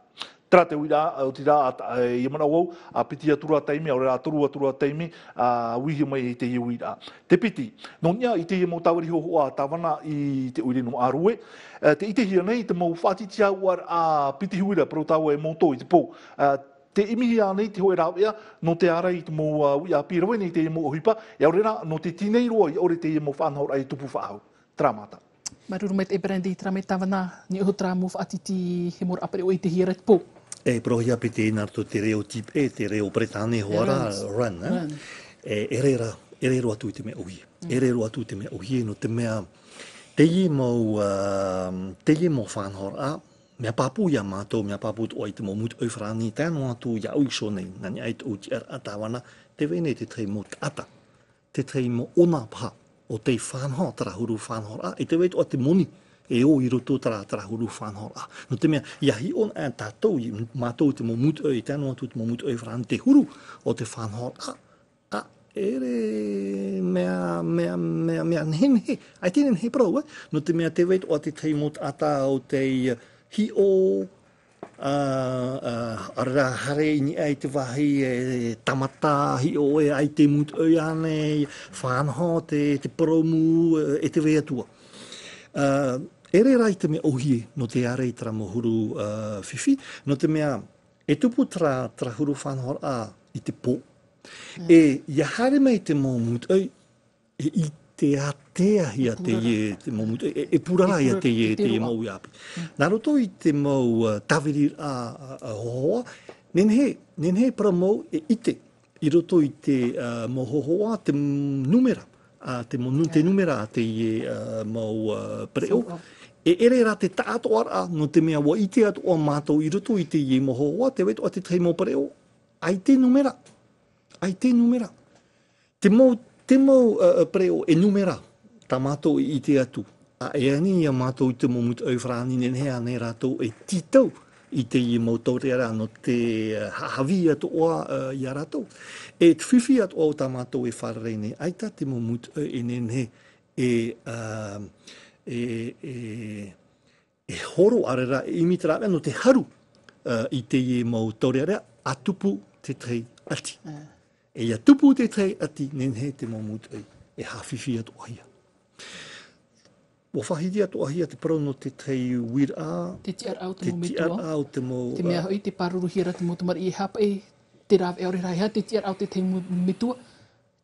Terā te uiraʻa, ʻo terā, ā, ā, ʻia manaʻo au, ā, piti atu ra taime, ʻaore rā toru atu ra taime, ā, vīhi mai i teie uiraʻa. Te piti, nō niʻa i teie mau tāviri hōhoʻa tāvana i te ʻoire nō ʻĀrue, ā, tē ʻitehia nei te mau faʻatītīraʻa piti huira, parau tāua e moto i te pō. Ā, tē ʻimihia nei te hōʻē rāveʻa nō te ārai i te mau, ā, uʻi ʻāpī rave nei i teie mau ʻohipa, e ʻaore rā, nō te tīnei roa i ʻore teie mau faʻanahoraʻa e tupu faʻahou. Terā mātou. Māuruuru maitaʻi Brandy, terā mai tāvana, niʻa iho terā mau faʻatītī, he mau rāveʻa pereʻoʻo i ʻitehia ra i te pō. E, parauhia paʻi te, nā roto i te reo tīpeʻe, te reo Peretāne hoʻi ra, run, eh? E, e ʻere ra, e ʻere roa atu i te mea ʻōhie. E ʻere roa atu i te mea ʻōhie, nō te mea, teie mau, ā, teie mau faʻanahoraʻa, mea pāpū ia mātou, mea pāpū atoʻa i te mau mūtoʻi farāni, tae noa atu iāʻu iho nei, nā niʻa i tōʻu tiʻaraʻa tāvana, tē vai nei te tahi mau taʻata, te tahi mau ʻona paha, ʻo tei faʻanaho terā huru faʻanahoraʻa, e tē vai atoʻa te moni e ō i roto terā, terā huru faʻanahoraʻa. Nō te mea, ʻia hiʻo anaʻe tātou, i, mātou i te mau mūtoʻi, tae noa atu te mau mūtoʻi farāni, te huru o te faʻanahoraʻa, ā, e ʻere mea, mea, mea, mea nehenehe, ʻaita e nehenehe e parau, eh? Nō te mea tē vai atoʻa te tahi mau taʻata ʻo tei hiʻo, ā, ā, ʻaore rā haere i niʻa i te vāhi e tāmata hiʻo e ʻaita e mūtoʻi ānei, faʻanaho te, te purōmu, e, e tē vai atu ā. Ā, e ʻere rā i te mea ʻōhie, nō te ārai i terā mau huru, ā, fifi, nō te mea, e tupu terā, terā huru faʻanahoraʻa i te pō. E, ʻia haere mai te mau mūtoʻi, e ʻite ātea hia teie, te mau mūtoʻi, e, e purara ia teie, teie mau uʻi ʻāpī. Nā roto i te mau, ā, tāviriraʻa, ā, ā, hōhoʻa, nehenehe, nehenehe e parau mau e ʻite, i roto i te, ā, mau hōhoʻa, te nūmera, ā, te mau nū-, te nūmera a teie, ā, mau, ā, pereʻoʻo. E ʻere rā te taʻatoʻaraʻa, nō te mea ʻua ʻite atoʻa mātou i roto i teie mau hōhoʻa, tē vai atoʻa te tahi mau pereʻoʻo, ʻaita e nūmera. ʻAita e nūmera. Te mau, te mau, ā, ā, pereʻoʻo e nūmera, tā mātou i ʻite atu. Ā, e ani ia mātou i te mau mūtoʻi farāni, nehenehe ānei rātou e tītau i teie mau taureʻareʻa nō te, ā, haʻavī atoʻa, ā, ia rātou. E te fifi atoʻa o tā mātou e fārerei nei, ʻaita te mau mūtoʻi e nehenehe e, ā, e, e, e horo, ʻaore rā, e ʻimi te rāveʻa nō te haru, ā, i teie mau taureʻareʻa, ʻa tupu te tahi ʻati. E ʻia tupu te tahi ʻati, nehenehe te mau mūtoʻi e haʻafifi atoʻahia. ʻUa faʻahiti atoʻahia te parau nō te tahi uiraʻa, te tiʻaraʻa o te mau metua. Te tiʻaraʻa o te mau, te mea, ā, hoʻi, tē pāruruhia ra te mau tamariʻi e haʻapaʻo i te rāveʻa, ʻaore rā, e aha te tiʻaraʻa o te tahi mau metua?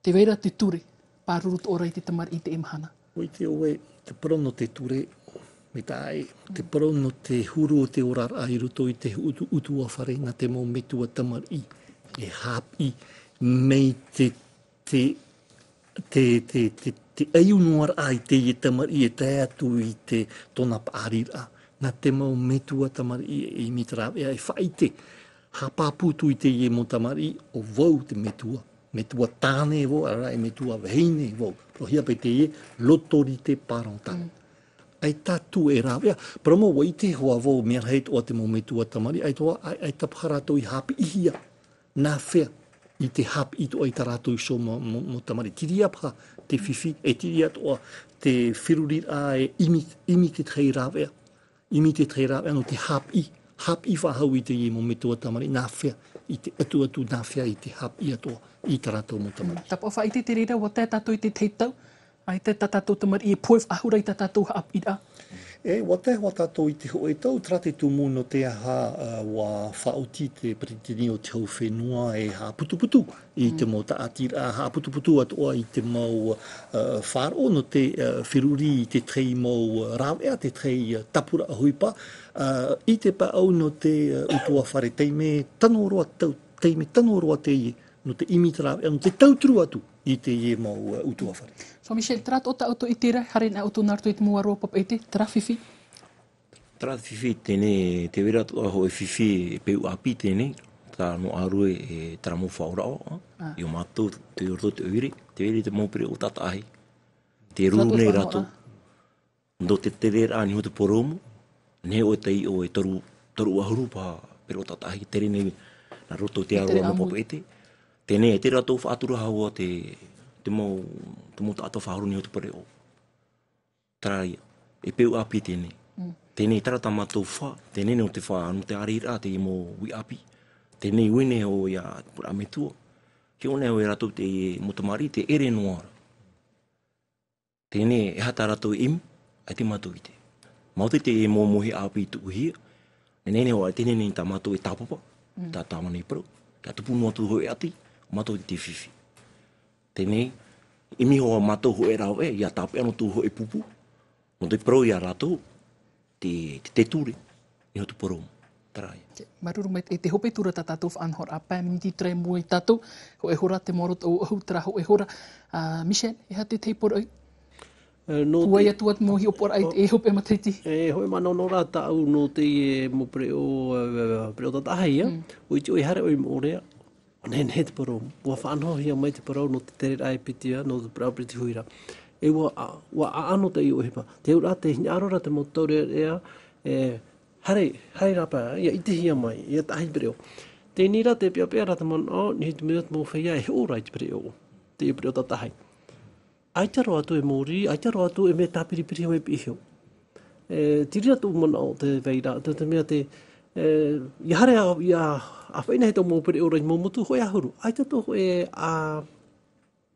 Tē vai ra te ture, pāruru atoʻa ra i te tamariʻi i teie mahana. ʻUa ʻite ʻoe, te parau nō te ture, mai tā ʻoe, te parau nō te huru o te oraraʻa i roto i te utu-, utuafare nā te mau metua tamariʻi e haʻapiʻi mai te, te, te, te, te, te ʻaiū noa raʻa i teie tamariʻi e tae atu i te, tōna paʻariraʻa. Nā te mau metua tamariʻi e ʻimi te rāveʻa, e faʻaʻite, haʻapāpū atu i teie mau tamariʻi, ʻo vau te metua. Metua tāne vau, ʻaore rā e metua vahine vau. Parauhia paʻi teie, l'autorité parentale. ʻAita atu e rāveʻa, parau mau, ʻua ʻite hoʻi vau, mea rahi atoʻa te mau metua tamariʻi, ʻaita, ʻai-, ʻaita paha rātou i haʻapiʻihia. Nā hea? I te haʻapiʻi atoʻa i tā rātou iho mau, mau, mau tamariʻi. Terā paha te fifi, e terā atoʻa te feruriraʻa e ʻimi, ʻimi te tahi rāveʻa. ʻImi te tahi rāveʻa nō te haʻapiʻi, haʻapiʻi faʻahou i teie mau metua tamariʻi, nā hea i te ʻatuʻatu, nā hea i te haʻapiʻi atoʻa i tā rātou mau tamariʻi. Tāpaʻo faʻaʻite te reira, ʻua tae tātou i te tahi tau, ʻaita tā tātou tamariʻi e pohe faʻahou ra i tā tātou haʻapiʻiraʻa. E, ʻua tae hoʻi tātou i te hōʻē tau, terā te tumu nō te aha, ā, ʻua faʻaoti te peretiteni o te hau fenua e haʻaputuputu i te mau tāʻatiraʻa, haʻaputuputu atoʻa i te mau, ā, faʻaroʻo nō te, ā, feruri i te tahi mau, ā, rāveʻa, te tahi, ā, tāpura ʻohipa, ā, i te pae nō te, ā, utuafare, taime tano roa tau, taime tano roa teie, nō te ʻimi te rāveʻa, nō te tauturu atu i teie mau, ā, utuafare. So, Michel, terā atoʻa tā ʻoutou i ʻite ra, haere anaʻe ʻoutou nā roto i te mau ʻāroʻa papeʻete, terā fifi? Terā fifi, teie, tē vai ra atoʻa hōʻē fifi peu ʻāpī teie, tā nō ʻĀrue e terā mau faʻaora, ā, i ō mātou, tei roto te ʻoire, tē vai ra te mau pereʻoʻo taʻataʻahi. Tē ruru nei rātou. Nō te tereraʻa i niʻa i te purōmu, nehenehe ʻoe tei ʻō e toru, toru ʻahuru paha pereʻoʻo taʻataʻahi, tere nei nā roto i te ʻāroʻa nō papeʻete. Teie, e terā atoʻa faʻatura hoʻi te, te mau, te mau taʻata faʻahou i niʻa i te pereʻoʻo. Terā ia, e peu ʻāpī teie. Mm. Teie nei terā tā mātou fā, teie nei nō te fā, nō te ʻāreiraʻa, teie mau uiʻāpī. Teie nei ʻoia nei hoʻi ia te pupu metua. Hiʻo nei hoʻi rātou teie mau tamariʻi, tē ʻere noa ra. Teie nei, e aha tā rātou e ʻimi, ʻaita mātou e ʻite. Maoti teie mau mōhia ʻāpī i tuʻuhia, nehenehe hoʻi, teie nei tā mātou e tāpapa, tā tāvana i parau, kia tupu noa atu hōʻē ʻati, mātou te fifi. Teie nei, ʻimi hoʻi mātou hōʻē rāveʻa, ʻia tāpeʻa noa atu hōʻē pupu, nō te parau ia rātou, te, te, te ture, i roto i te parau. Terā ia. Māuruuru maitaʻi, e te hope atu ra tā tātou faʻanahoraʻa, pae miniti terā i mua ia tātou, hōʻē hora te maoro tō ʻoe, terā hōʻē hora. Ā, Michel, e aha te tahi poroʻi? E, nō te ʻua ʻia tuʻu atu mau hiʻopoʻaraʻa i te, e hopeʻa matahiti. E, hōʻē manaʻo noa ra tāʻu nō teie mau pereʻoʻo, e, pereʻoʻo tātaʻahi, ʻua ʻite ʻoe e haere ʻoe i Moʻorea. Nehenehe te parau, ʻua faʻanahohia mai te parau nō te tereraʻa e piti ā, nō te parau piti huira. E ʻua, ʻua ʻaʻano teie ʻohipa. Te auraʻa, tē hinaʻaro ra te mau taureʻareʻa, e, haere, haere rāpae, ʻia ʻitehia mai, ʻia taʻahi pereʻoʻo. Teie nei rā, tē peʻapeʻa ra te manaʻo, nehenehe te mea te mau feiā e hoʻo ra i te pereʻoʻo. Teie pereʻoʻo tātaʻahi. ʻAita roa atu e mōrī, ʻaita roa atu e mea tāpiripiri mai piʻi iho. E, te reira tōʻu manaʻo te vai ra, te, te mea te, e, ʻia haere ā, ʻia, ʻa faʻaʻinaʻi tō mau pereʻoʻo ra i mau motu, hōʻē ʻahuru. ʻAita tō hōʻē, ā,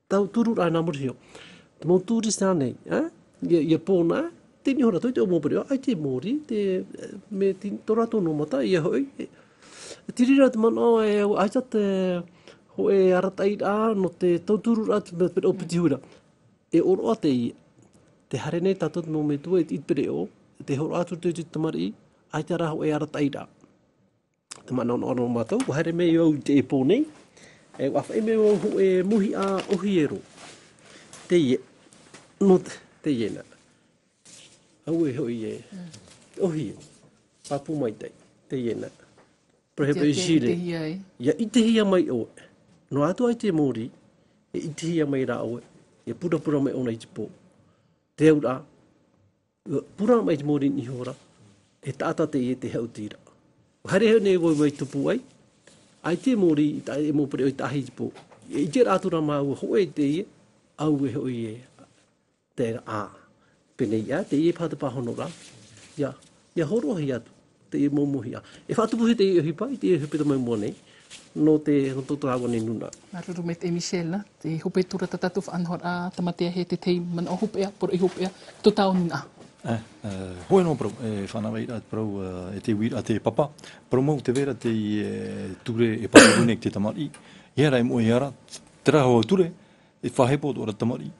tautururaʻa nā muri iho. Te mau tūrisi nei, ā? ʻIa, ʻia pō na, teie nei hoʻi rātou i te mau pereʻoʻo, ʻaita e mōrī, te, e, mea te, tō rātou nō mata, ʻia hoʻi, e, te reira te manaʻo, e, ʻaita te, hōʻē arataʻiraʻa, nō te tautururaʻa, te pereʻoʻo piti huira. E ʻōroʻa teie, tē haere nei tātou te mau metua i te pereʻoʻo, tē hōroʻa atu te, te tamariʻi, ʻaita rā hōʻē arataʻiraʻa. Te manaʻo nō mātou, ʻua haere mai au i teie pō nei, e ʻua faʻaʻī mai au hōʻē mōhia ʻōhie roa. Teie, nō te, teie na. Auē hoʻi e, ʻōhie, pāpū maitaʻi, teie na. Parau hopeʻa i Sire. ʻIa ʻitehia mai ʻoe. Noa atu ʻaita e mōrī, e ʻitehia mai rā ʻoe, e purapura mai ʻōna i te pō. Te auraʻa, ʻua purā mai te mōrī i niʻa iho ra, e taʻata teie tē haʻutiraʻa. Haere nei vau i tupu ai, ʻaita e mōrī, i taʻa, e mau pereʻoʻo i taʻahi i te pō. E ʻite rā atu rā māua hōʻē teie, auē hoʻi e. Terā, ā, pēnei ā, teie paha te pāhonoraʻa. ʻIa, ʻia hōroʻahia atu, teie mau mōhia. E faʻatupuhia teie ʻohipa, i teie ʻohipa i mua nei, nō te, nō tō tāua nei nūnaʻa. Māuruuru maitaʻi Michel, nā, tē hope atu ra tā tātou faʻanahoraʻa, Tamatea, e te tahi manaʻo hopeʻa, poroʻi hopeʻa, tō tāua nūnaʻa. E, e, hōʻē noa parau, e, fānaʻo ra te parau, e, e te uiraʻa te papa. Parau mau tē vai ra te, e, ture e pāpū nei i te tamariʻi. ʻIa rā e moʻe ra, terā hoʻi ture, e faʻahepo atoʻa ra te tamariʻi.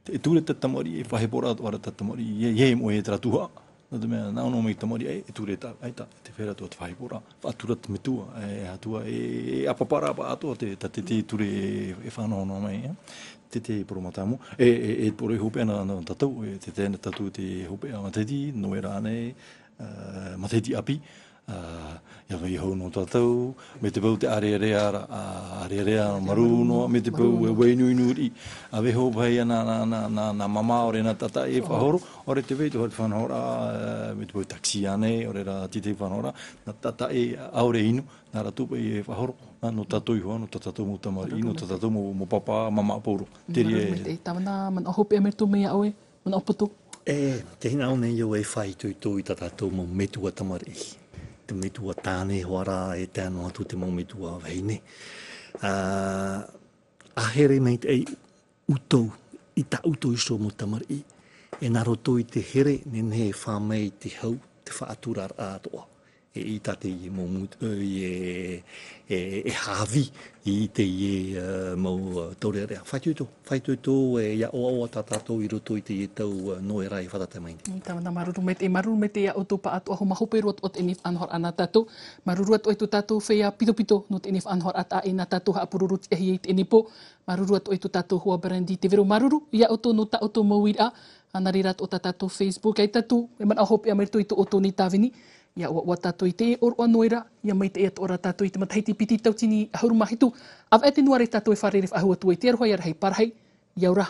Te ture tā te tamariʻi, e faʻahepo atoʻa ra tā te tamariʻi, ʻia, ʻia moʻe terā tuhaʻa. Nō te mea, nā ʻō noa mai te tamariʻi, e, e ture tā, ʻaita, tē vai ra atoʻa te faʻaheporaʻa, faʻatura te metua, e, e Atua, e, e ʻāpapa ra atoʻa te, tā te, te ture e, e faʻanaho noa mai, e. Te, te parau mātāmua, e, e, e poroʻi hopeʻa nā, nā tātou, e, te, te, nā tātou te hopeʻa matahiti, Noera nei, e, matahiti ʻāpī, ā, ʻia vai hau nō tātou, mai te peu te ʻārearea ra, ā, ʻārearea marū noa, mai te peu e vai nui nui riʻi. ʻA vai hau vai nā, nā, nā, nā, nā māmā ʻore nā tātaʻi e faʻahoro, ʻaore tē vai atoʻa te faʻanahoraʻa, ā, mai te peu taxi ānei, ʻaore rā te, te faʻanahoraʻa, nā tātaʻi ʻaore inu, nā rātou paʻi e faʻahoro, nā, nō tātou iho ā, nō tā tātou mau tamariʻi, nō tā tātou mau, mau papa, māmā pauroa. Te reira. Māuruuru maitaʻi, tāvana, manaʻo hopeʻa mai tō mai iā ʻoe. Manaʻo poto. E, tē hinaʻaro nei au e faʻaitoito i tā tātou mau metua tamariʻi. Te metua tāne hoʻi rā e tae noa atu te mau metua vahine. Ā, ʻa here maitaʻi ʻoutou, i tā ʻoutou iho mau tamariʻi. E nā roto i te here, nehenehe e fā mai te hau, te faʻaturaraʻa atoʻa. E, i tā teie mau mut-, e, e, e, e hāvī i teie, e, mau, e, taureʻareʻa. Faʻaitoito, faʻaitoito, e, ʻia ʻoaʻoa tā tātou i roto i teie tau, e, Noera e fātata mai nei. Mm, tāvana, māuruuru maitaʻi, māuruuru maitaʻi iā ʻoutou pāʻatoʻa, hōʻē mau hope roa atoʻa teie nei faʻanahoraʻa nā tātou. Māuruuru atoʻa i tō tātou feiā pitopito nō teie nei faʻanahoraʻa taʻa ʻē nā tātou haʻapuroro tiʻahia i teie nei pō. Māuruuru atoʻa i tō tātou hoa Brandy Te Vero, māuruuru iā ʻoutou nō tā ʻoutou mau uiraʻa. Ā, nā reira atoʻa tā tātou Facebook, ʻaita atu e manaʻo hopeʻa mai roto i tō ʻoutou nei tāvini. ʻIa ʻoaʻoa tātou i te ʻōroʻa Noera, ʻia maitaʻi atoʻa rā tātou i te matahiti piti tauatini ʻahuru mā hitu. ʻAvaʻe te nūnaʻa ra tātou e fārerei faʻahou atu ai i te aroha i ʻarahi parahi. ʻIa ora.